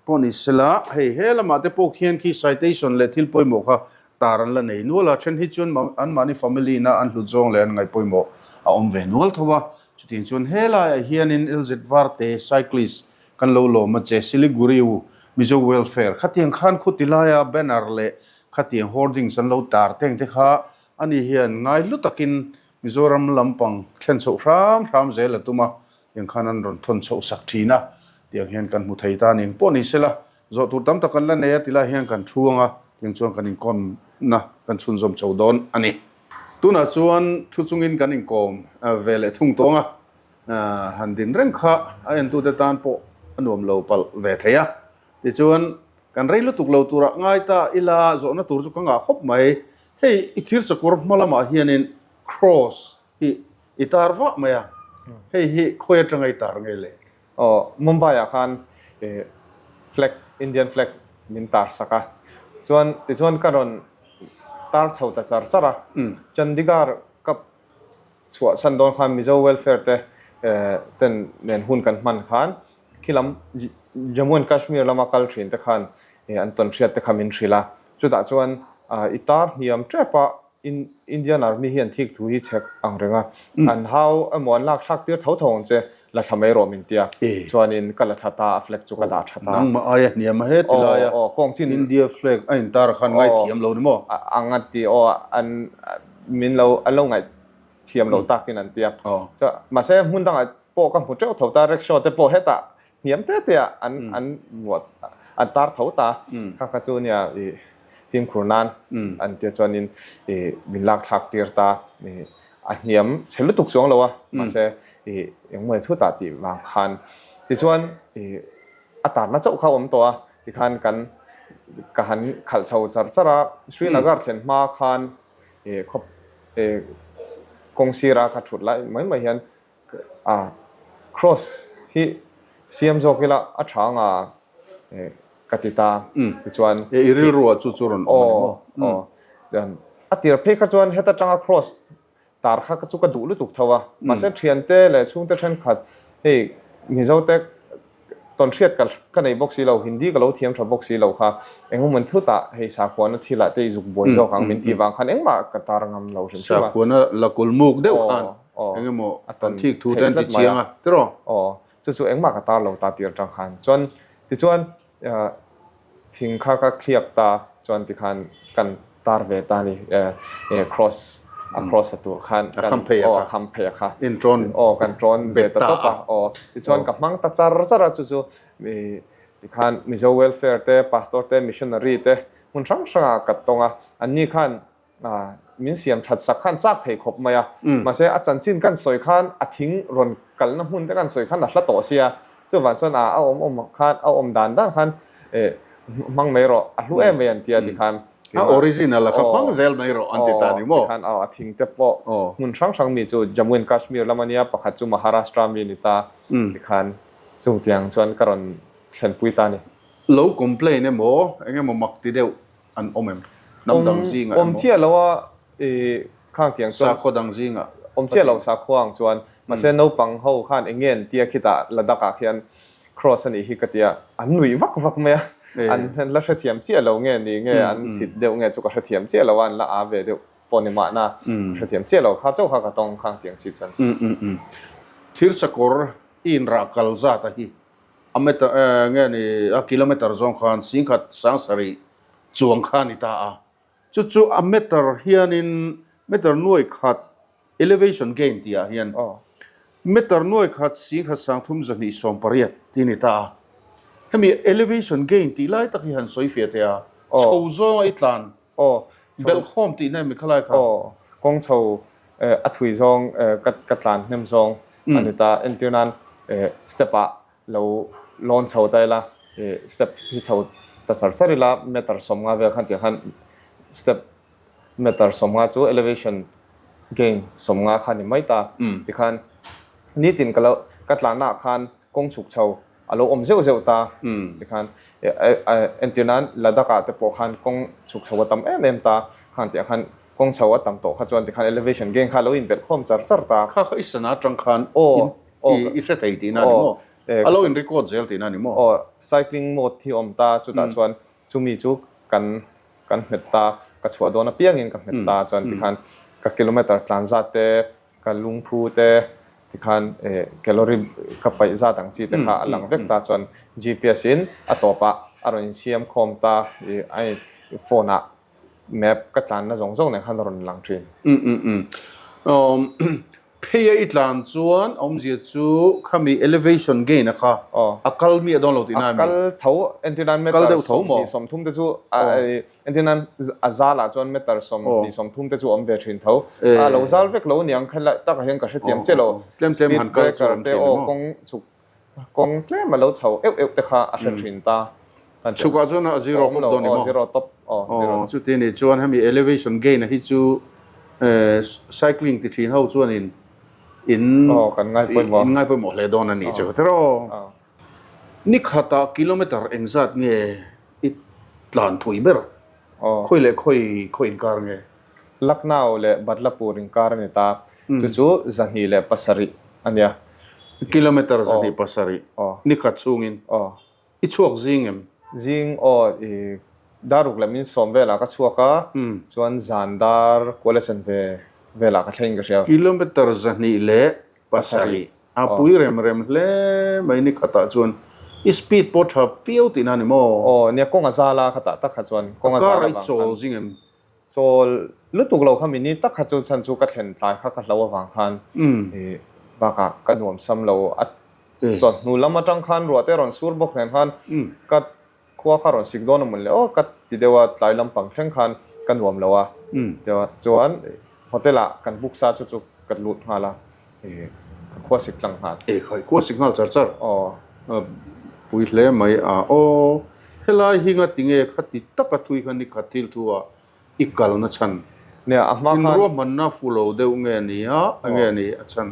Pawh ni sela, hei he lamah te pawh khian khi citation leh thil pawimawh kha tar an la nei nual a, then hi chuan anmahni family ina an hlut zawng leh an ngaih pawimawh a awm ve nual tho a. Chutiang chuan he laiah hianin LZ Varte cyclist kan lo lawm a che, Siliguri u Mizo Welfare khatiang khan khuti laia banner leh khatiang hoardings an lo tar teng te kha ani hian ngai hlu takin Mizoram lampang thlen chhoh hram hram zel a tum a, tiang khan an rawn thawn chhoh sak thin a, tiang hian kan hmu thei ta a ni. Engpawh ni sela, zawh tur tam tak kan la nei a, tilai hian kan thu ang a, tiang chuan kan inkawmna kan chhunzawm chho dawn a ni. Tunah chuan thu chungin kan inkawm ve leh thung tawng a, han din reng kha a entute tan pawh a nuam lo palh ve thei a, tichuan kan rei lutuk lo turah ngai ta ila zawhna tur chu ka ngah khawp mai. Hei i thir sakawr hma lamah hianin cross hi i tar vah mai a, hei hi khawi atanga i tar nge le? Aw, Mumbai ah khan flag, Indian flag min tar sak a, chuan tichuan ka rawn tar chho ta char char a, Chandigarh ka chhuahsan dawn khan Mizo welfare te ten nen hun kan hman khan khi lam Jammu and Kashmir lama kal thin te khan an tawn hriat te kha min hrilh a, chutah chuan i tar hniam tep a Indian Army hi an thik thu hi chhek ang reng a, an hau emaw an lak thlak tir tho tho ang che, la thla mai rawh min tia, chuanin ka la thla ta a flag chu ka dah tha ta. Nangmah aia hniam a heti laia India flag a intar khan ngaithiam lo ni maw? Ang a ti aw an min lo an lo ngaih thiam loh takin an ti a. Mahse hmun dangah pawh ka hmu teuh tho ta, rickshaw te pawh hetah hniam te te ah an an vuah an tar tho ta. Kha kha chu nia i fimkhur nan an tia chuanin i min lak thlak tir ta. I a hniam chhe lutuk chuang lo a, mahse i engmaw thutah tih vang khan tichuan i a tarna chauh kha a awm tawh a, tikhan kan ka han khalh chho char char a, Srinagar thlen hma khan i khawp i kawng sira ka thut lai mai mai hian a cross hi siam zawk ila a tha anga ka ti ta tichuan i rilruah chu chu rawn awm a ni maw? Aw chuan a tir phei kha chuan heta tanga cross tar kha chu ka duh lutuk tho a mahse thiante leh chhungte thenkhat hei Mizo te tawn hriat ka ka nei bawk si lo Hindi ka lo thiam tha bawk si lo kha engemaw thutah hei sakhuana thilah te i zuk buai zawk ang min tih vang khan engmah ka tar ngam lo hrim hrim a. Sakhuana la kulmuk deuh khan engemaw an thik thu te an ti chiang a tiraw? Aw chu chu engmah ka tar lo ta tir atang khan chuan tichuan thing kha ka thliak ta chuan tikhan kan tar ve ta ni cross a cross a tur khan a kham phei a kha a kham phei a kha in trawn aw kan trawn ve ta tawp a aw tichuan ka hmang ta char char a chu chu tikhan Mizo welfare te pastor te missionary te hmun hrang hrang ah ka tawng a anni khan min siam that sak khan chak thei khawp mai a, mahse a chanchin kan sawi khan a thing rawn kalna hmun te kan sawi khan a hla tawh sia, chuvang chuan a a awm awm khan a awm dan dan khan eh hmang mai rawh a hlu em mai an tia tikhan A original a kha hmang zel mai rawh an ti ta ni maw? Tikhan aw a thing te pawh hmun hrang hrang mi chu Jammu and Kashmir lam a nia, pakhat chu Maharashtra mi a ni ta tikhan chungtiang chuan ka rawn thlenpui ta a ni. Lo complain emaw engemaw mak ti deuh An awm em? Hnam dang zingah emaw? Awm chiah lo a, i khang tiang chuan. Sakhua dang zingah. Awm chiah lo sakhua ang chuan. Mahse naupang ho khan eng nge an tia khitah Ladakh ah khian cross a nih hi ka tia an nuih vak vak mai a. An la hrethiam chiah lo nge ni nge an sit deuh nge chu ka hrethiam chiah lo a, an la aa ve deuh pawh ni mahna ka hrethiam chiah lo kha chauh kha ka tawng khang tiang si chuan. Thir sakawr i inrah kal zat a hi a meter nge ni a kilometer zawng khan singkhat sangsarih chuang kha a ni ta a, chu chu a meter hianin meter nuai khat elevation gain tih ah hian meter nuai khat singkhat sangthum 280 tih a ni ta a, hemi elevation gain tih lai tak hi han sawi fiah teh a, chho zawnga i tlan belhkhawm tihna emi khalai kha? Kawng chho a thui zawng ka tlan hnem zawng a ni ta, entir nan step ah lo lawn chho ta ila ih step hi chho ta char char ila meter 50 vel khan tiang khan step meter 50 chu elevation gain 50 kha ni mai ta tikhan nitin ka lo ka tlanna ah khan kawng chhuk chho a lo awm zeuh zeuh ta tikhan entir nan Ladakh ah te pawh khan kawng chhuk chho a tam em em ta khan tiang khan Kawng chho a tam tawh kha chuan tikhan elevation gain kha a lo inbelh khawm char char ta. Kha kha i sana atang khan i hre thei tihna a ni maw? A lo in record zel tihna a ni maw? Aw, cycling mode hi a awm ta, chutah chuan chumi chu kan kan hmet ta, ka chhuah dawn apiangin ka hmet ta chuan tikhan ka kilometer tlan zat te, ka lungphu te tikhan calorie ka paih zat ang chi te kha a lang vek ta chuan GPS in a tawpah a rawn insiam khawm ta i phone ah Map ka tlanna zawng zawng nen khan a rawn lang thin. Um um um. Um phei a i tlan chuan awmzia chu khami elevation gain a kha a kal miah dawn lo tihna ami? A kal tho, entir nan meter 20 30 te chu entir nan a zal ah chuan meter 20 30 te chu a awm ve thin tho. A lo zal vek lo aniang kha lai takah hian ka hrethiam chiah lo. Tlem tlem han kal chu awm thin emaw? Kawng chhuk Kawng tlem a lo chho euh euh te kha a hre thin ta. Chhukah chuan a zero pawp dawn ni maw? Zero top aw zero. Chuti nih chuan hemi elevation gain a hi chu cycling ti thin ho chuan in in kan ngai pawimawh in ngai pawimawh hle dawn a nih chu tiraw. Ni khatah kilometer engzat nge i tlan thui ber? Khawi leh khawi khawi inkar nge? Lucknow leh Badlapur inkar a ni ta. Chu chu 207 a nia. Kilometre 27 ni khat chhungin i chhuak zing em? Zing aw, i dar ruk leh min sawm velah ka chhuak a, chuan zan dar kual a chen ve velah ka thleng ka hria. Kilometre 207 A pui rem rem hle mai ni khatah chuan i speed pawh tha viau tihna a ni maw? Aw, nia kawng a zal a khatah tak kha chuan kawng a zal avang khan. A kar a i chawl zing em? Chawl lutuk lo kha mini tak kha chu chhan chu ka thlen tlai kha ka hlo avang khan i bakah ka nuam sam lo a chawhnu lam atang khan ruah te rawn sur bawk nen khan ka. khua kha rawn sik dawn a mawn le aw ka ti deuh a, tlai lampang thleng khan ka nuam lo a. Chuan hotel ah kan book sa chu chu ka lut nghal a, ka khua sik tlang nghal. E khai khua sik nghal char char. Aw. Pui hle mai a. Aw helai hi nga tinge khati taka thui kha ni khat thil thu ah I kalna chhan. Nia, a hma khan. Inruahmanna fu lo deuh nge ni a, nge ni a chhan?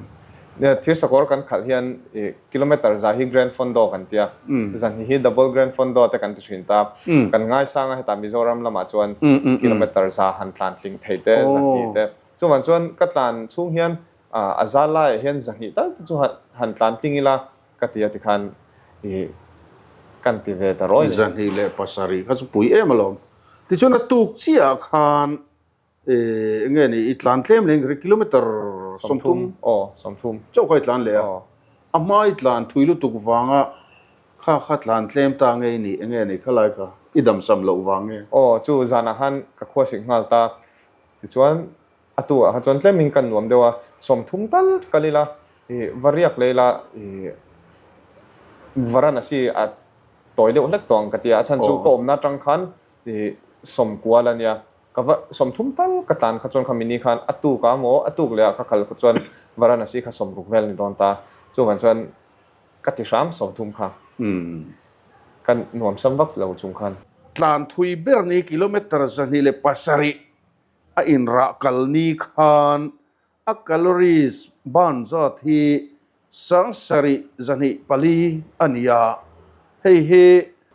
Nia, thir sakawr kan khalh hian i kilometre za hi Grand Fondo kan ti a, zahnih hi Double Grand Fondo te kan ti thin ta. Kan ngaisang a hetah Mizoram lamah chuan kilometre za han tlan tling thei te, zahnih te. Chuvang chuan ka tlan chhung hian a zal laiah hian zahnih tal te chu han tlan tling ila ka ti a tikhan i kan ti ve ta rawi ni. 27 kha chu pui em alawm. Tichuan a tuk chiah ah khan eng nge ni i tlan tlem leh engri kilometer 30 aw 30 chauh kha i tlan leh a. A hma i tlan thui lutuk vanga kha kha tlan tlem ta nge i nih eng nge ni khalai kha i damsam loh vang nge. Aw chu zanah khan ka khuasik nghal ta. Tichuan A tu ah kha chuan tlemin kan nuam deuh a, 30 tal kal ila ih va riak leh ila ih Varanasi a tawi deuh hlek tawh ang ka ti a, a chhan chu ka awmna atang khan ih sawmkual a nia, ka va 30 tal ka tlan kha chuan kha mini khan a tuk a maw a tuk leh ah ka kal kha chuan Varanasi kha 60 vel ni dawn ta, chuvang chuan ka ti hram 30 kha ka nuam sam vak lo chung khan. Tlan thui ber ni kilometre 207 A inrah kal ni khan a calories burn zat hi 724 a ni a, hei hi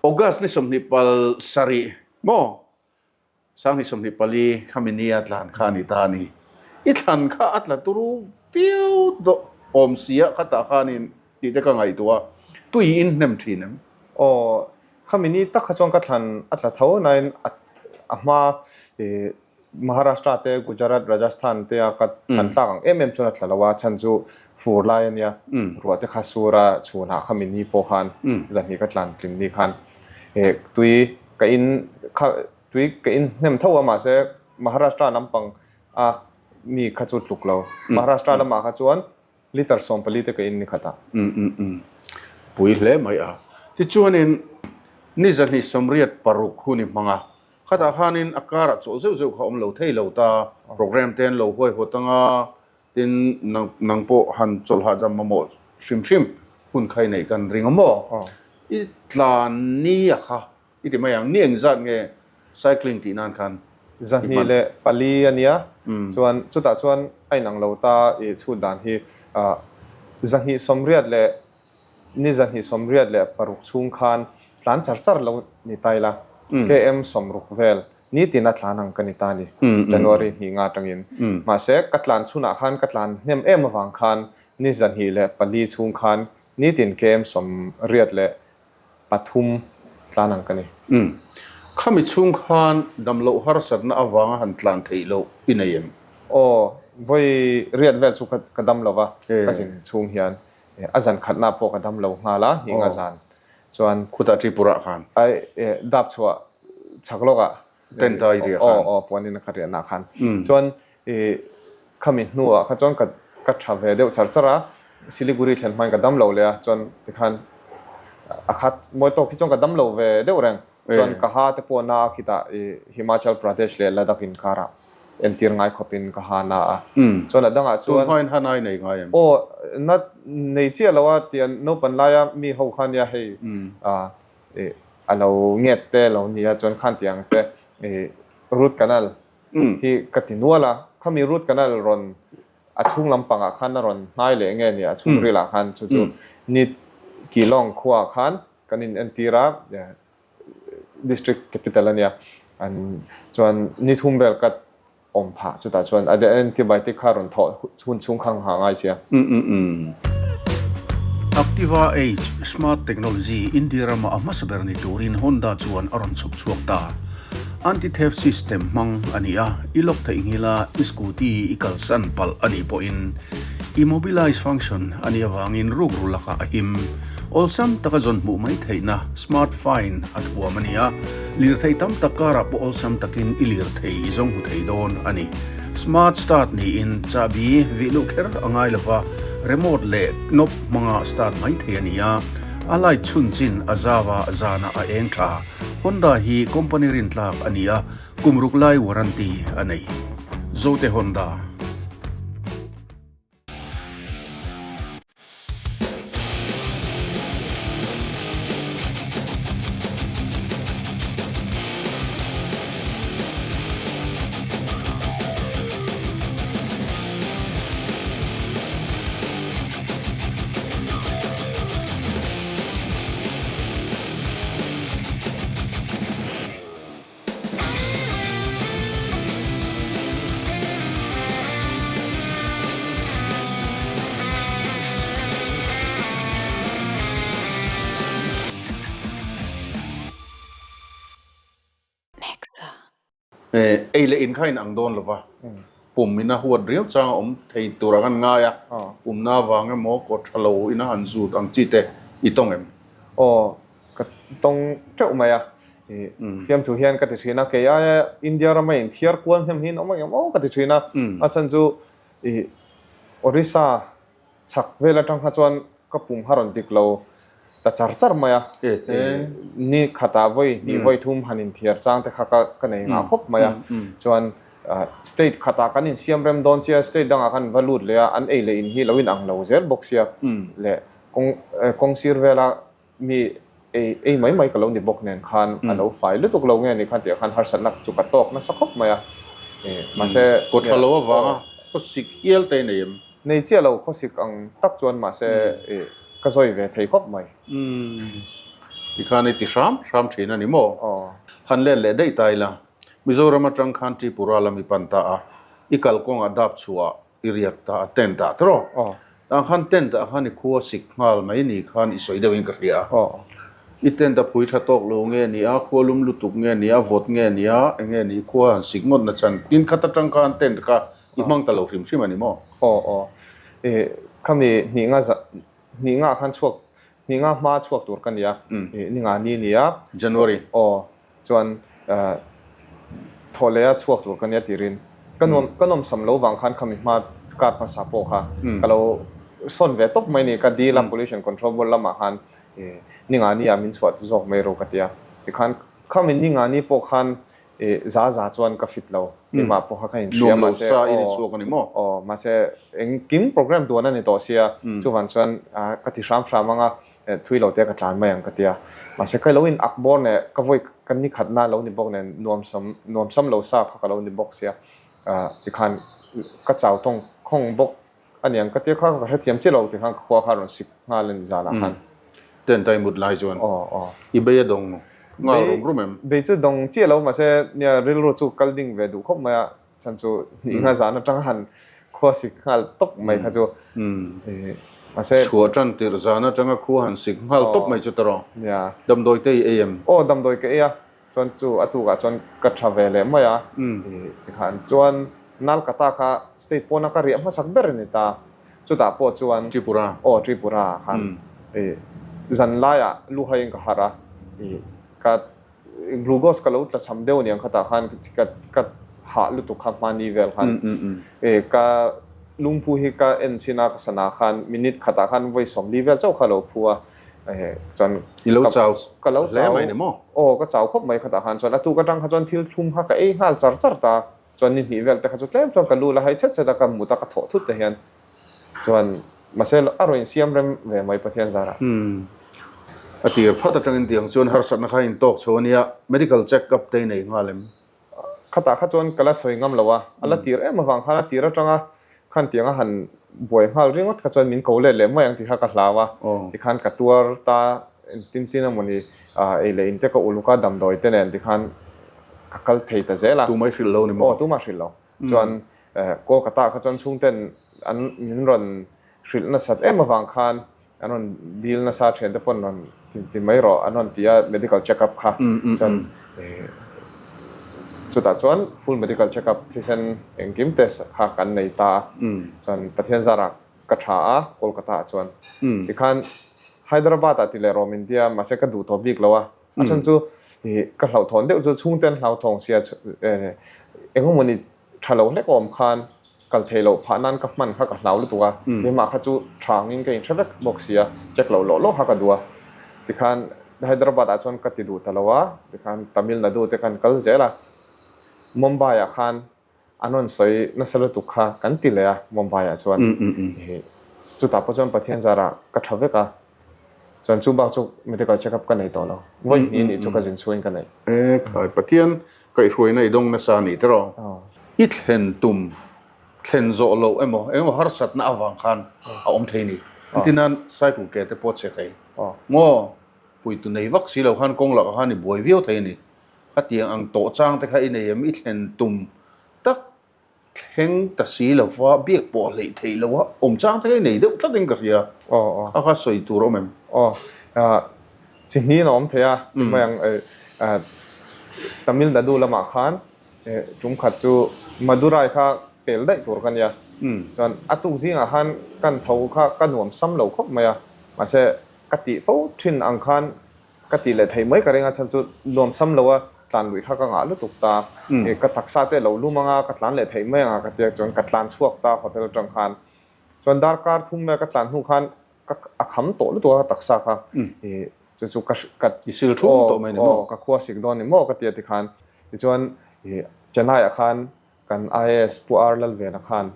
August ni 27 maw 2024 khami nia tlan kha a ni ta a ni. I thlan kha a tla turu viau dawh awm si a khatah khanin tih te ka ngaihtuah a, tui in hnem thin em? Aw, Khami ni tak kha chuan ka thlan a tla tho nain a hma ih Maharashtra te Gujarat Rajasthan te a ka thlan tlak ang em em chuan a tla lo a chhan chu fur lai a nia ruah te kha sur a chhunah khami ni pawh khan zahnih ka tlan tling ni khan ih tui ka in kha tui ka in hnem tho a mahse Maharashtra lampang a mi kha chu tluk lo Maharashtra lamah kha chuan Liter 14 te ka in ni khat a. Um um um. Pui hle mai a. Tichuanin ni 286 hun i hmang a. Khatah khanin a karah chawlh zeuh zeuh kha awm lo thei lo ta. Program te an lo huaihawt anga tin nang nang pawh han chawlh hahdam mamawh hrim hrim hun kha i neih kan ring a maw? I tlan ni a kha I ti mai ang, ni engzat nge cycling tih nan khan i hman? 24 a nia, chuan chutah chuan a inang lo ta i chhut dan hi 280 leh ni 286 chhung khan tlan char char lo ni ta ila, KM 60 vel nitin a tlan ang ka ni ta ni, January hnih nga atangin. Mahse ka tlan chhunah khan ka tlan hnem em avang khan ni 24 chhung khan nitin KM 83 tlan ang ka ni. Umm. Khami chhung khan damloh harsatna avanga han tlan theih loh i nei em? Aw, vawi riat vel chu ka dam lo va, ka zin chhung hian a zan khatna pawh ka dam lo nghal a, hnih nga zan chuan. Khutah Tripura khan? Ai, dap chhuah chhak lawkah Tent a i riah khan. Aw, aw, puanin a ka riahna khan. Chuan i khami hnuah kha chuan ka ka tha ve deuh char char a, Siliguri thlen hmain ka dam lo leh a, chuan tikhan a khat mawi tawk hi chuan ka dam lo ve deuh reng. Chuan ka ha te pawh na a khitah i Himachal Pradesh leh Ladakh inkarah entir ngai khawpin ka ha na a. Chuan a dangah chuan. Tun hmain ha nai nei ngai em? Aw, na nei chiah lo a, tian naupan laia mi ho kha nia hei i a lo nget te lo nia chuan khan tih ang te i root canal hi ka ti nual a, khami root canal rawn a chhung lampangah khan a rawn hnai leh nge ni a chhung rilah khan chu chu ni Kilong khuaah khan kan in entir a district capital a nia an chuan ni thum vel ka awm phah chutah chuan a antibiotic kha rawn thawh hun chhung kha nghah ngai sia. Activa H Smart Technology India rama a hmasa ber ni turin Honda chuan a rawn chhawp chhuak ta. Anti-theft system hmang a ni a, i lock theih nghila i scooty i kalsan palh a nih pawhin immobilize function a nih avangin rukru lakah a him. Awlsam taka zawn hmuh mai theihna smart fine a thuam a ni a. Lirthei tam tak karah pawh awlsam takin i lirthei i zawng hmu thei dawn a ni. Smart start niin chahbi vih luh kher a ngai lova, remote leh knob hmanga start mai thei a ni a. A light chhun chin a zau a, zanah a eng tha. Honda hi company rintlak a ni a, kum ruk lai warranty a nei. Zote Honda. Ei leh in kha in ang dawn lova, pum ina huat riau chang a awm thei tur ang an ngai a, pumna avang emaw kaw tha lo ina han zut ang chi te i tawng em? Aw, ka tawng teuh mai a, fiamthu hian ka ti thin a, kei aia India rama inthiar kual hnem hi in awm ang em aw ka ti thin a, a chhan chu i Orissa chhak vel atang kha chuan ka pum kha rawn dik lo ta char char mai a, ni khatah vawi hnih vawi thum han inthiar chang te kha ka nei ngah khawp mai a, chuan state khatah kan insiam rem dawn chiah state dangah khan va lut leh a, an ei leh in hi lo in ang lo zel bawk sia leh kawng kawng sir vela mi ei ei mai mai ka lo ni bawk nen khan a lo fai lutuk lo nge ni khan tih ah khan harsatna chu ka tawk nasa khawp mai a, mahse Kaw tha lo avanga khawsik hial te nei em? Nei chiah lo khawsik ang tak chuan mahse ka zawi ve thei khawp mai. Tikhan i ti hram hram thin a ni maw? Han let leh daih ta ila, Mizoram atang khan Tripura lam i pan ta a, i kalkawngah dap chhuah i riak ta a, tent ah tawh. Tah khan tent ah khan i khua sik nghal mai ni khan i sawi deuhin ka hria a. I tent a phui tha tawk lo nge ni a, khua lum lutuk nge ni a, vawt nge ni a, eng nge ni i khua han sik ngawt na chhan. Tin khat atang khan tent kha i hmang ta lo hrim hrim a ni maw? Aw aw. I khami hnih nga za hnih nga khan chhuak hnih nga hma chhuak tur ka ni a, i ni nga ni ni a. January. Aw. Chuan thaw leh a chhuak tur ka nia tirin ka nuam ka nawmsam lo vang khan khami hma kar hmasa pawh kha ka lo sawn ve tawp mai ni ka dil a pollution control board lamah khan ninga ni ah min chhuah zawk mai ro ka tia tikhan khami ninga ni pawh khan za za chuan ka fit lo keimah pawh kha ka inhria mahse aw mahse engkim program duan a ni tawh sia chuvang chuan ka ti hram hram ang a. Thui lo te ka tlan mai ang ka ti a, mahse ka lo in ak bawr nen ka vawi ka ni khat na lo ni bawk nen nuam sam nuam sam lo sa kha ka lo ni bawk sia, tikhan ka chau tawng khawng bawk a niang ka tia kha ka hrethiam chiah lo tikhan ka khua kha a rawn sik nghal a ni zanah khan. Tent a i mut lai chuan i bei a dawng nghal rum rum em? Bei chu dawng chiah lo mahse nia rilru chu kal ding ve duh khawp mai a. Chhan chu hnih nga zan atanga han khua sik nghal tawp mai kha chu mahse Chhuah tan tirh zan atanga khua han sik nghal tawp mai chu ta rawh. Nia. Damdawi te i ei em? Aw damdawi ka ei a, chuan chu a tukah chuan ka tha ve leh mai a. Tikhan chuan Nalkata kha state pawna ka riah hmasak ber a ni ta. Chutah pawh chuan Tripura. Aw Tripura ah khan zan laiah luhaiin ka harh a, ka Glucose ka lo tla cham deuh aniang khatah khan ka ka hah lutuk kha hmani vel khan e ka lungphu hi ka en chhin a ka sana khan minute khatah khan vawi sawmli vel chauh kha lo phu a e chuan I lo chau ka lo hle chau mai ni maw? Aw ka chau khawp mai khatah khan chuan a tuk atang kha chuan thil thlum kha ka ei nghal char char ta Chuan ni hnih vel te kha chu tlem chuan ka lu la hai chhet chhet a, ka mut a ka thawh thut te hian chuan mahse a rawn insiam rem ve mai Pathian zarah. Umm. A tir phat atangin tiang chuan harsatna kha intawk chho a nia, medical check up te i nei nghal em? Khatah kha chuan ka la sawi ngam lo a, a la tir em avang khan a tir atanga khan tiang a han buai nghal ringawt kha chuan min ko let leh mai ang tih kha ka hlau a, tikhan ka tuar ta tin tin emawni ei leh in te ka uluk a damdawi te nen tikhan ka kal thei ta zel a. Tumah i hrilh lo ni maw? Aw, tumah hrilh lo. Chuan Kolkata kha chuan chhungten an min rawn hrilh nasat em avang khan an rawn dil nasa thiante pawn rawn ti mai rawh an rawn ti a medical check up kha. Chuan chutah chuan full medical check up thisen engkim test kha kan nei ta a. Chuan Pathian zarah ka tha a Kolkata ah chuan. Tikhan Hyderabad ah ti leh rawh min tia mahse ka duh tawh bik lo a. A chhan chu ka hlauhthawn deuh chu chhungte an hlauthawng sia engemaw ni tha lo hlek awm khan kal thei loh phah nan ka hman kha ka hlau lutuk a, keimah kha chu tha angin ka inhre vek bawk sia, check loh lawh lawh kha ka duh a. Tikhan Hyderabad ah chuan ka ti duh ta lo a, tikhan Tamil Nadu te kan kal zel a, Mumbai ah khan an rawn sawi nasa lutuk kha kan ti leh a Mumbai ah chuan chutah pawh chuan Pathian zarah ka tha vek a, chuan chu bak chu medical check up ka nei tawh lo, vawi hnih nih chu ka zin chhuain ka nei. E khai, Pathian kaihhruaina i dawng nasa a ni tiraw? I thlen tum thlen zawh loh emaw engemaw harsatna avang khan a awm thei a ni. Engtin nan cycle ke te pawh a chhe thei. Maw puitu nei vak si lo khan kawng lakah khan i buai viau thei a ni. Khatiang ang tawh chang te kha i nei em? I thlen tum tak thleng ta si lo va, biak pawh hleih theih lo a awm chang te kha i nei deuh tlatin ka hria. Kha kha sawi tur a awm em? Aw, chi hniin a awm thei a, ti mai ang Tamil Nadu lamah khan Tum khat chu Madurai kha pel daih tur ka nia. Chuan a tuk zingah khan kan tho kha ka nuam sam lo khawp mai a. Mahse ka tih fo thin ang khan ka tih leh theih mai ka ring a chhan chu nuam sam lo a tlan luih kha ka ngah lutuk ta. Ka taksa te lo lum anga ka tlan leh theih mai anga ka tia chuan ka tlan chhuak ta hotel atang khan. Chuan darkar thum mai ka tlan hnu khan ka a kham tawh lutuk a ka taksa kha chu chu ka ka I sil thum tawh mai ni maw? Aw ka khua sik dawn ni maw ka ti a tikhan tichuan Chennai ah khan kan IAS Pu R Lalvena khan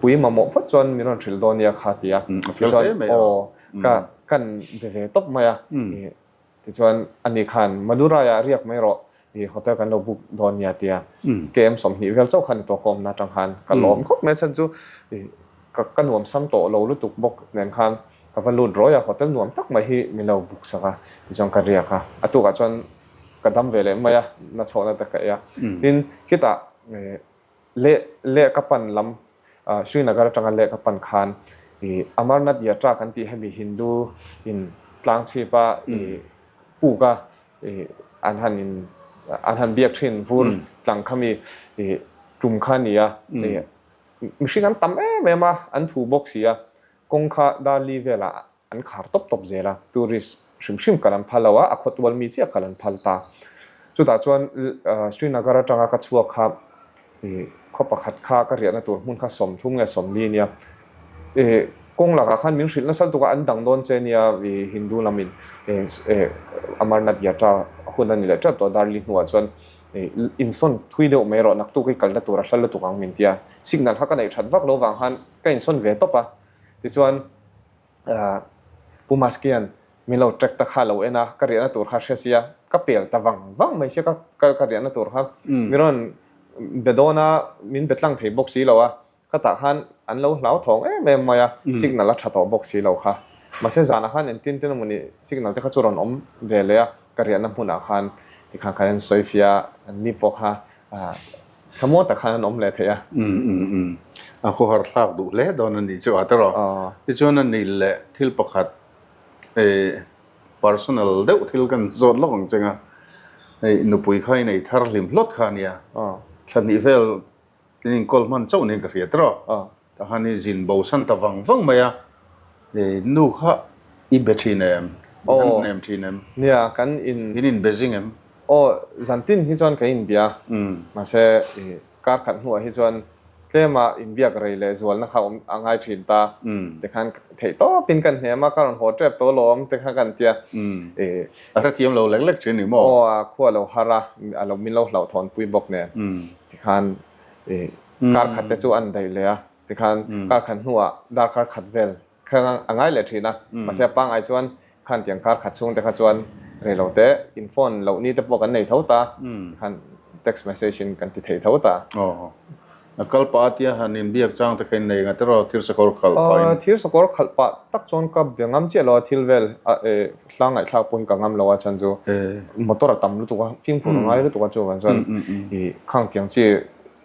pui mamawh phawt chuan min rawn hrilh dawn nia kha ti a tichuan aw ka kan be ve tawp mai a Tichuan, ani khan Madurai-ah riak mai rawh, i hotel kan lo book dawn nia tia KM 20 vel chauh khan i tawk awmna atang khan ka lawm khawp mai a chhan chu i ka ka nuam sam tawh lo lutuk bawk nen khan ka va lut rawih a, hotel nuam tak mai hi min lo book sak a, tichuan ka riak a, a tukah chuan ka dam ve leh mai a, na chhawhna te ka ei a, tin khitah Leh leh ka pan lam Srinagar atanga leh ka pan khan i Amarnath Yatra kan tih hemi Hindu in tlang chhip a i puk a i an han in an han biak thin vur tlang khami i tum kha a ni a i mihring an tam em em a an thu bawk si a kawng kha Darli velah An khar tawp tawp zel a, tourist hrim hrim kal an phal lo a, a khawtual mi chiah kal an phal ta. Chutah chuan Srinagar atanga ka chhuak kha khaw pakhat kha ka riahna tur hmun kha 30 nge 40 nia. Kawng lakah khan min hrilh nasa lutuk a, an dang dawn che nia Hindu lamin Amarnath Yatra hun a ni leh teuh tawh Darli hnuah chuan insawn thui deuh mai rawh naktuk i kalna tur a hla lutuk ang min ti a. Signal kha ka neih that vak lo vang khan ka insawn ve tawp a, tichuan Pu Maskian min lo track ta kha lo en a, ka riahna tur kha hre sia, ka pel ta vang vang mai sia ka ka riahna tur kha. Mi rawn be dawn a, min be tlang thei bawk si lo a, khatah khan an lo hlau thawng em em mai a, signal a tha tawh bawk si lo kha. Mahse zanah khan engtin tin emawni signal te kha chu rawn awm ve leh a, ka riahna hmunah khan tikhan khan an sawi fiah a, an ni pawh kha Thlamuang tak khan an awm leh thei a. Umm umm umm. A khawhar thlak duh hle dawn a nih chu a tawrh a. Tichuan a ni leh thil pakhat eh personal deuh thil kan zawt lawk ang cheng a. Hei nupui kha i nei thar hlim hlawt kha a nia. Thla hnih vel in inkawl hman chauh niin ka hria tawrh a. Tah khan i zin bo san ta vang vang mai a, i nu kha i be thin em? I han hnem thin em? Nia, kan in. In inbe zing em? Aw, zan tin hi chuan kan inbia. Mahse, i kar khat hnuah hi chuan tlema inbiak rei leh zualna kha awm a ngai thin ta. Tikhan theih tawpin kan hnem a, ka rawn haw tep tawh alawm te kha kan tia. A hrethiam lo lek lek thin ni maw? Aw, a khua lo har a, a lo min lo hlauhthawnpui bawk nen. Tikhan i Kar khat te chu an daih leh a, tikhan kar khat hnuah darkar khat vel kha a ngai leh thin a, mahse a pangngai chuan khan tiang kar khat chhung te kha chuan rei lo te in phone loh ni te pawh kan nei tho ta, tikhan text message in kan ti thei tho ta. Aw, a kal pah a tia han inbiak chang te kha in nei nga tiraw thir sakawr khalh pah in? Aw, thir sakawr khalh pah tak chuan ka be ngam chiah lo a, thil vel hla ngaihthlak pawh hi ka ngam lo a chhan chu motor a tam lutuk a, fimkhur a ngai lutuk a chuvang chuan i khang tiang chi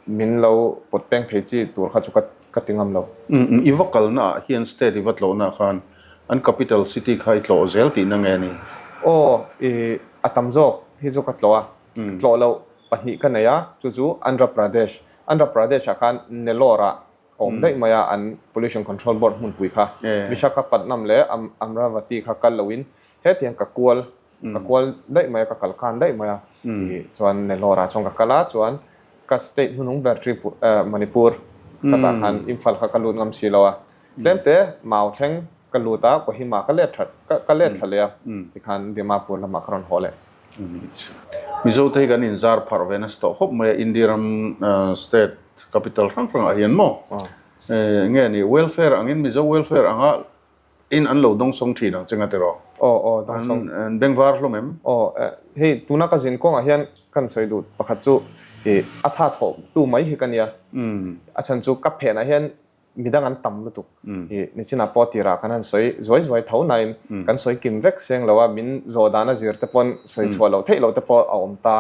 Min lo pawt peng thei chi tur kha chu ka ka ti ngam lo. Umm i va kalna ah hian state i va tlawhna ah khan an capital city kha i tlawh zel tihna nge ni? Aw i a tam zawk hi chu ka tlawh a, tlawh loh pahnih ka nei a, chu chu Andhra Pradesh. Andhra Pradesh ah khan Nellore ah a awm daih mai a an Pollution Control Board hmunpui kha. Vishakhapatnam leh Amravati kha kal loin hetiang ka kual Ka kual daih mai a, ka kal khan daih mai a. I chuan Nellore ah chuan ka kal a, chuan ka state hmunung ber Tripura Manipur ka tah khan Imphal kha ka lut ngam si lo a. Tlem te mau thleng ka lut a, Kohima ka let that ka let thla leh a, tikhan Dimapur lamah ka rawn haw leh. Mizo te hi kan inzar pharh ve nasa tawh khawp mai a, India ram state capital hrang hrangah hian maw nge ni welfare angin Mizo welfare anga in an lo dawngsawng thin ang che nga tiraw? Aw aw dawngsawng. An bengvar hlawm em? Aw hei tuna ka zin kawngah hian kan sawi duh pakhat chu ih a tha thawh tu mai hi ka nia. A chhan chu ka phenah hian midang an tam lutuk. Ih nichinah pawh tirah kan han sawi zuai zuai tho nain kan sawi kim vek seng lo a, min zawh dan a zir te pawn sawi chhuah loh theih loh te pawh a awm ta.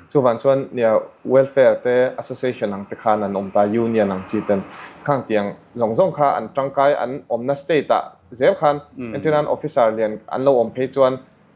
Chuvang chuan nia welfare te association ang te khan an awm ta, union ang chi ten khang tiang zawng zawng kha an tangkai an awmna state ah zel khan entirnan officer lian an lo awm phei chuan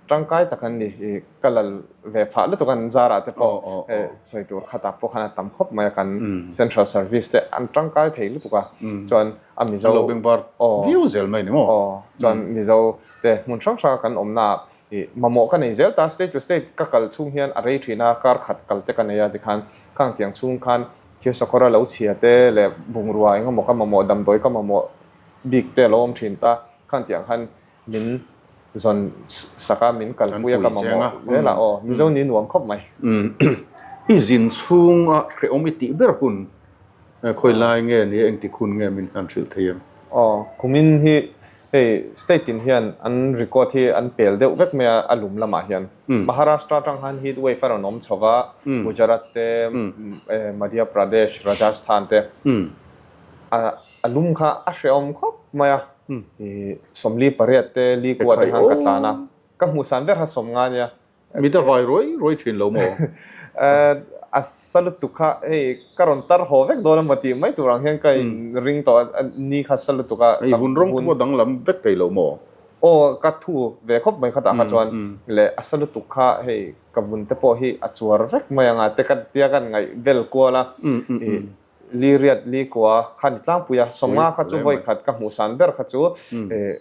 tangkai tak an ni i ka lal ve phah lutuk an zarah te pawh sawi tur khatah pawh khan a tam khawp mai a kan central service te an tangkai thei lutuk a chuan a mizo lo bengvar viau zel mai ni maw aw chuan mizo te hmun hrang hrang a kan awmna ah i mamawh ka nei zel ta state to state ka kal chhung hian a rei thin a kar khat kal te ka nei a tikhan khang tiang chhung khan Thil sakawr a lo chhia te leh bungrua eng emaw ka mamawh, damdawi ka mamawh bik te a lo awm thin ta. Khan tiang khan min zawn sak a, min kalpui a ka mamawh zel a, aw Mizo ni nuam khawp mai. I zin chhunga hrehawm i tih ber hun khawi lai nge ni a, engtik hun nge min han hrilh thei em? Aw, kumin hi hei state tin hian an record hi an pel deuh vek mai a, a lum lamah hian. Maharashtra atang khan heat wave a rawn awm chho va, Gujarat te, Madhya Pradesh, Rajasthan te a lum kha a hrehawm khawp mai a, 48 te Likua te khan ka tlan a, ka hmuhsan ber kha 50 ania. Mit a vai ruai ruai thin lo maw? A sa lutuk kha hei ka rawn tar haw vek dawn emaw tih mai tur ang hian ka inring tawh a, ni kha sa lutuk a. I vun rawng pawh danglam vek thei lo maw? Aw ka thu ve khawp mai khatah kha chuan leh a sa lutuk kha hei ka vun te pawh hi a chuar vek mai ang a te ka tia kan ngaih vel kual a ih li riat li kua kha ni tlangpui a sawmnga kha chu vawi khat ka hmuh san ber kha chu ih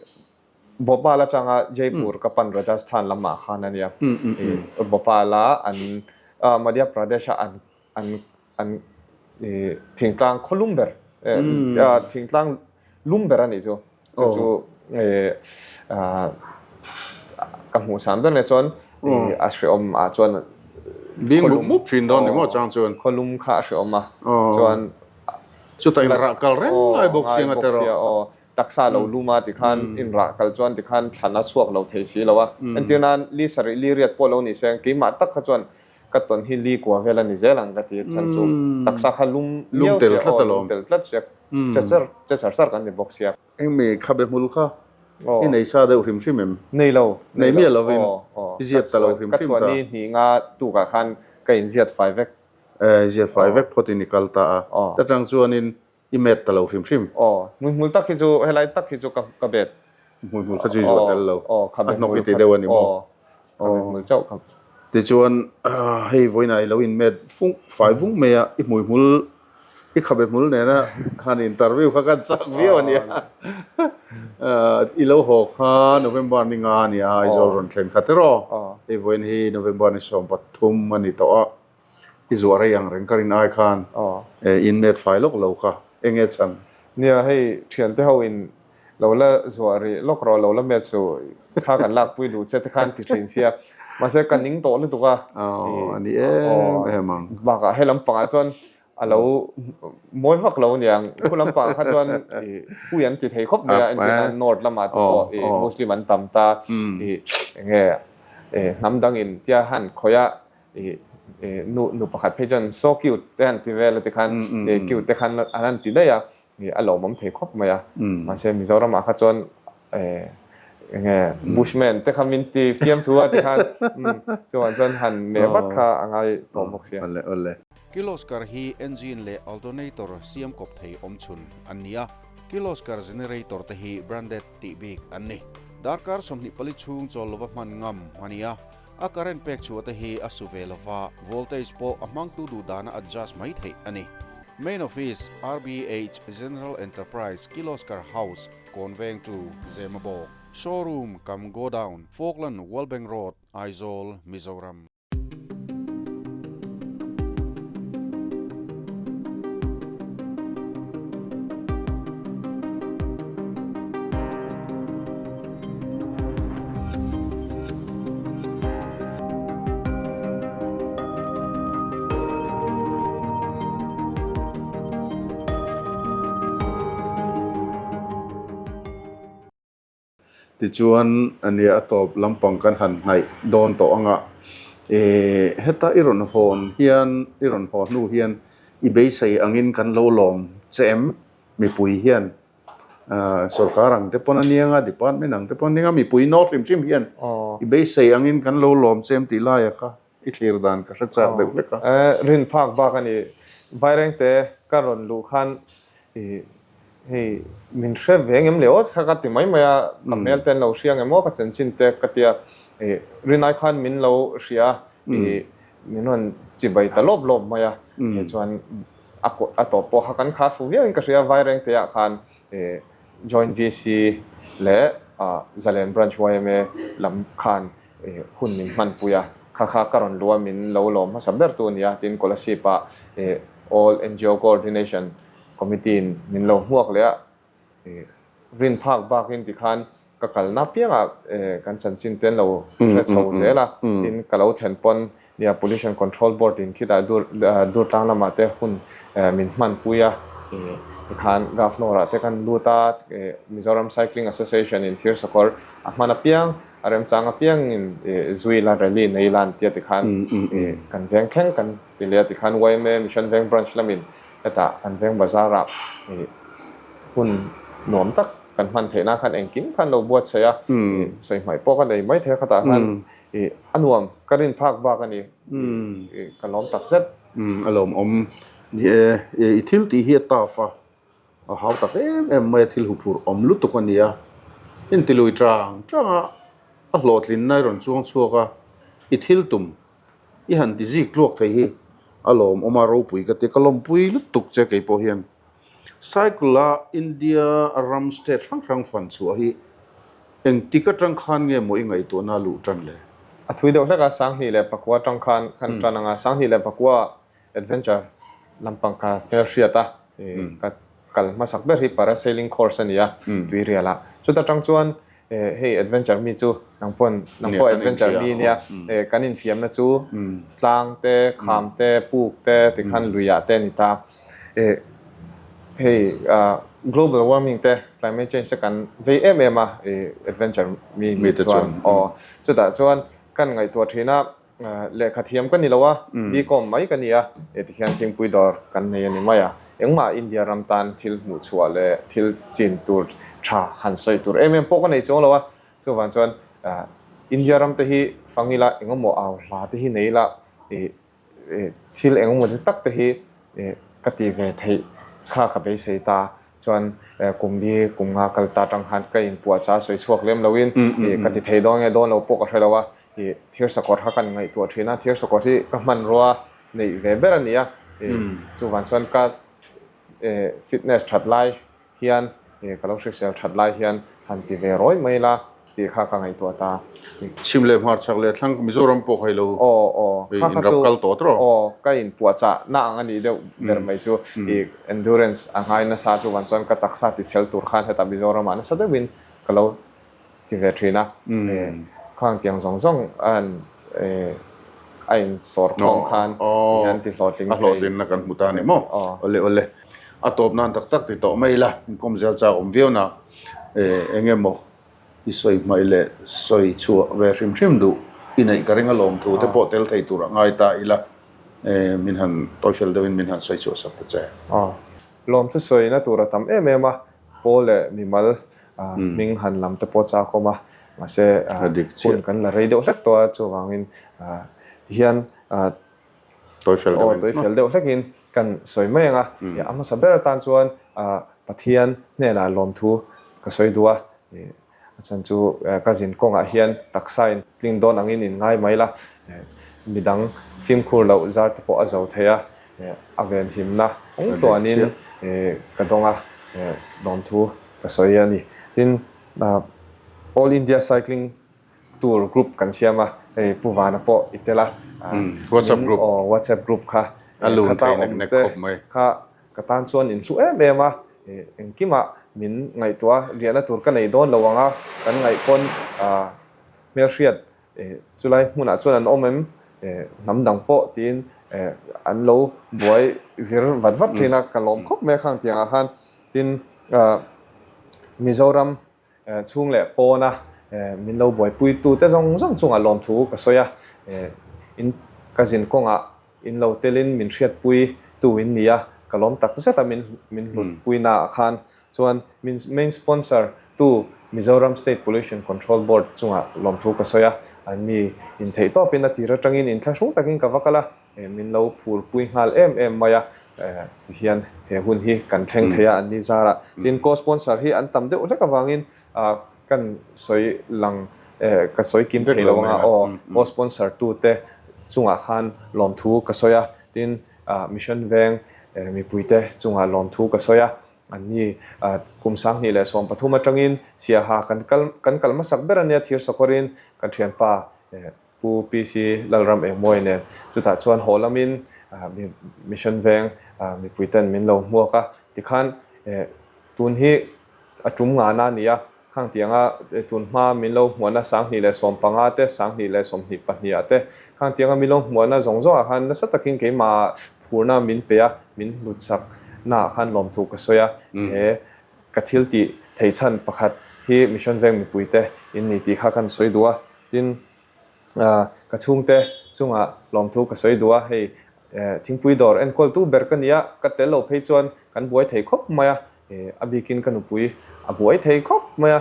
Bhopal atanga Jaipur ka pan Rajasthan lamah khan a nia ih Bhopal a an Madhya Pradesh a an an an ih thingtlang khaw lum ber thingtlang lum ber a nih chu chu chu ih ka hmuh san ber nia chuan ih a hrehawm ah chuan bing mup mup thin dawn ni maw chang chuan khaw lum kha a hrehawm a chuan chutah in rah kal reng ngai bawk sia nga teraw Taksa lo lum a tikhan inrah kal chuan tikhan thlan a chhuak lo thei si lo a. Entir nan li sarih li riat pawh lo ni se keimah tak kha chuan ka tawn hi li kua vel a ni zel ang ka ti chhan chu taksa kha lum miau sia aw lum tel tlat sia che char che char char kan ni bawk sia. Engmi khabe hmul kha i nei sa deuh hrim hrim em? Nei lo. Nei miah lovin i ziat ta lo hrim hrim ta. Ka chhuah ni hnih nga tukah khan ka inziat fai vek. Ziat fai vek phawtin i kal ta a. Ta tang chuanin I met ta lo hrim hrim. Aw, hmuihmul tak hi chu helai tak hi chu ka ka bet. Hmuihmul kha chu i zuah tel lo. Aw, kha A hnawk i ti deuh a ni maw? Aw, kha hmuihmul chauh kha. Tichuan hei vawiinah i lo in met fung fai vung mai a, i hmuihmul i khabe hmul nena han interview kha kan chak viau a nia. I lo haw kha November ni nga a nia, Aizawl rawn thlen kha tiraw? Hei vawiin hi November ni 13 a ni tawh a. I zuah rei ang reng ka rin ai khan in met fai lawk lo kha eng nge chhan? Nia hei thiante ho in lo la zuah rih lawk rawh lo la met suh thla kan lak pui duh che te khan ti thin sia mahse ka ning tawh lutuk a Aw a ni em em ang. Bakah he lampangah chuan a lo mawi vak lo aniang khu lampangah kha chuan ih pui an ti thei khawp mai a entir nan north lamah te pawh ih muslim an tam ta ih eng nge hnam dangin tia han khawih a nu nu pakhat phei chuan so cute te han ti vel a tikhan cute te khan an han ti daih a a lawmawm thei khawp mai a mahse Mizoram ah kha chuan enge bushman te kha min ti fiamthu a tikhan chuan chuan han meh vat kha a ngai tawh bawk sia. Awle awle. Kirloskar hi engine leh alternator siam kawp thei awm chhun an ni a, Kirloskar generator te hi branded tih bik an ni. Darkar 24 chhung chawl lova hman ngam a ni a, A current pek chhuah te hi a su ve lova, voltage pawh a hmangtu duh dana adjust mai theih a ni. Main Office, RBH General Enterprise, Kirloskar House, Kawnveng to Zemabawk, Showroom cum Godown, Falkland, World Bank Road, Aizawl, Mizoram. Tichuan ania a tawp lampang kan han hnaih dawn tawh anga eh heta i rawn hawn hian i rawn haw hnu hian i beisei angin kan lo lawm che em mipui hian Sorkar ang te pawn a niang a, department ang te pawn a niang a, mipui naw hrim hrim hian i beisei angin kan lo lawm che em tih laia kha i thlir dan ka hre chak deuh hlek a. Rin phak bak a ni. Vairengte ka rawn luh khan i hei min hre ve ngem le aw kha ka ti mai mai a, ka hmel te an lo hria ngem aw ka chanchin te ka tia i rinai khan min lo hria i min rawn chibai ta lawp lawp mai a, chuan A kawt a tawp pawh kha kan khar fu viau in ka hria, Vairengte ah khan Joint VC leh Zalen Branch yma lam khan hun min hman pui a, kha kha ka rawn luh a min lo lawm hmasa ber tu a ni a, tin Kolasib ah All NGO Coordination Committee in min lo hmuak leh a, Rin phak bakin tikhan ka kalna piangah kan chanchin te an lo hre chho zel a, tin ka lo thlen pawn nia Pollution Control Board in khitah dur Durtlang lamah te hun min hmanpui a, tikhan Governor ah te kan lut a, Mizoram Cycling Association in thir sakawr a hman apiang a remchang apiangin zui ila rally nei ila an tia tikhan kan veng thleng kan ti leh a, tikhan yma Mission Veng Branch lamin hetah kan veng bazar ah hun nuam tak kan hman theih nan khan engkim khan lo buatsaih a, sawi hmaih pawh ka nei mai thei a khatah khan ih a nuam ka rin phak bak a ni ih ka lawm tak zet. A lawmawm ni e, i thil tih hi a tough a, a hau tak em em mai a thil huphurh awm lutuk a ni a, inti lui tang tang a, a hlawhtlinna i rawn chuang chhuak a, i thil tum i han ti zik tluak thei hi a lawmawm a ropui ka ti a, ka lawmpui lutuk che keipawh hian. Cycle a India ram state hrang hrang fan chhuah hi engtik atang khan nge maw i ngaihtuahna a luh tan le? A thui deuh hlek a, 2009 atang khan kan tan ang a, 2009 adventure lampang ka hmelhriat a, ka kal hmasak ber hi parasailing course a ni a, tuirial ah. Chuta tang chuan hei adventure mi chu nang pawn nang pawh adventure mi nia, kan infiamna chu tlang te, kham te, puk te tikhan lui ah te a ni ta. Hei global warming te climate change te kan vei em em a adventure mi nih chuan aw chutah chuan kan ngaihtuah thin a lehkha thiam ka ni lo a bcom mai ka ni a tikhian thingpui dawr kan nei a ni mai a engmah India ram tan thil hmuh chhuah leh thil chin tur tha han sawi tur em em pawh ka nei chuang lo a chuvang chuan India ram te hi fang ila engemaw au hla te hi nei ila Thil engemaw chu tak te hi ka ti ve theih kha ka beisei ta. Chuan kum li kum nga kal ta tang khan ka inpuahchah a sawi chhuak lem loin ka ti thei dawn nge dawn lo pawh ka hre lo a. Thir sakawr kha kan ngaihtuah thin a, thir sakawr hi ka hmanrua neih ve ber a ni a. Chuvang chuan ka fitness that lai hian ka lo hrisel that lai hian han ti ve rawi mai la tih kha ka ngaihtuah ta. Chhim leh hmarchhak leh thlang Mizoram pawh kha i lo inrap kal tawh tawh. Aw ka inpuahchah na ang a nih deuh ber mai chu i endurance a ngai nasa chuvan chuan ka chaksa ti chhel tur khan hetah Mizoramah nasa deuhin ka lo ti ve thin a, khang tiang zawng zawng an a in sawr khawm khan hian ti hlawhtling thei. A hlawhtlinna kan hmu ta a ni maw? Awle awle. A tawp nan tak tak ti tawh mai ila, inkawm zel chak awm viau na eng emaw i sawi hmaih leh sawi chhuah ve hrim hrim duh i neih ka ring alawm thu te pawh tel thei tur a ngai ta ila min han tawifel deuhin min han sawi chhuah sak ta che. Lawm chu sawina tur a tam em em a, pawl leh mimal hming han lam te pawh chak awm a, mahse hun kan la rei deuh hlek tawh a, chuvangin tihian tawifel deuh hlekin kan sawi mai ang a, a hmasa ber atan chuan Pathian hnenah lawmthu ka sawi duh a, A chhan chu ka zin kawngah hian taksa in tling dawn angin in ngai mai la, midang fimkhur loh zar te pawh a zo thei a, a venhimna kawng tluanin ka dawng a, lawmthu ka sawi a ni. Tin, All India Cycling Tour group kan siam a, hei Pu Vana pawh i tel a, WhatsApp group, WhatsApp group kha khata awm te kha Ka tan chuan in hlu em em a, engkimah min ngaihtuah a, riahna tur ka nei dawn lo ang a, kan ngaih pawn hmelhriat chulai hmunah chuan an awm em, hnam dang pawh tiin an lo buai vir vat vat thin a, ka lawm khawp mai a khang tiangah khan. Tin, Mizoram. Chhung leh pawna min lo buaipuitute zawng zawng chungah lawmthu ka sawi a, in ka zin kawngah in lo telin min hriatpui tu in ni a, ka lawm tak zet a min min hlutpuina ah khan chuan min main sponsor tu Mizoram State Pollution Control Board chungah lawmthu ka sawi a, an ni in theih tawpin a tir atangin inthlahrung takin ka va kal a. Min lo phurpui nghal em em mai a, tihian he hun hi kan thleng thei a an ni zarah. Tin, co-sponsor hi an tam deuh hlek avangin kan sawi lang, ka sawi kim thei lo anga aw, co-sponsor tute chungah khan lawmthu ka sawi a, tin, Mission Veng mipuite chungah lawmthu ka sawi a, an ni kum 2013 atangin Siaha kan kal kan kal hmasak ber ania thir sakawrin kan thianpa Pu PC Lalram Engmawi nen chutah chuan haw lamin Mission Veng mipuiten min lo hmuak a, tikhan tun hi a tum ngana a ni a, khang tianga tun hma min lo hmuahna 2015 te, 2022 ah te, khang tianga min lo hmuahna zawng zawngah khan nasa takin keimah phurna min pe a, min hlutsak naah khan lawmthu ka sawi a, he ka thil tih theih chhan pakhat hi Mission Veng mipuite in ni tih kha kan sawi duh a. Tin, ka chhungte chungah lawmthu ka sawi duh a, hei thingpui dawr enkawltu ber ka nia, ka tel lo phei chuan kan buai thei khawp mai a, a bikin ka nupui a buai thei khawp mai a,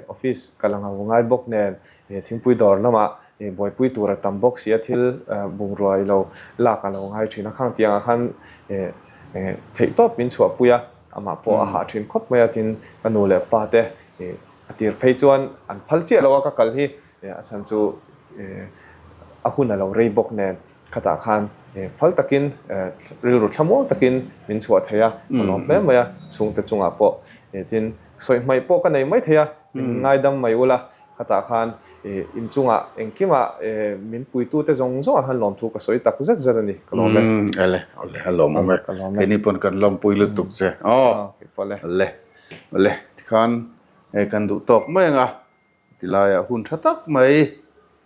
office ka la ngau ngai bawk nen thingpui dawr lamah buaipui tur a tam bawk si a, thil bungrua i lo lak a lo ngai thin a, khang tiangah khan theihtawp min chhuahpui a, amah pawh a hah thin khawp mai a, tin ka nu leh pa te A tir phei chuan an phal chiah lo a ka kal hi a chhan chu a hun a lo rei bawk nen khatah khan phal takin rilru thlamuang takin min chhuah thei a, ka lawm hle mai a, chhungte chungah pawh tin sawi hmaih pawh ka nei mai thei a, min ngaidam mai ula khatah khan inchungah engkimah min puitute zawng zawngah khan lawmthu ka sawi tak zet zet a ni, ka lawm e. Ele, awle a lawmawm e, keini pawn kan lawmpui lutuk che aw, le. Le, tikhan hei kan duh tawk mai ang a, tilaiah hun tha tak mai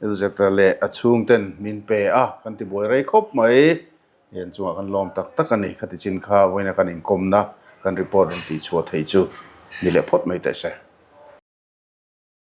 Elzeta leh a chhungten min pe a, kan ti buai rei khawp mai, hei an chungah kan lawm tak tak a ni, khati chin kha vawiina kan inkawmna kan report rawn tihchhuah theih chu ni leh phawt mai teh se.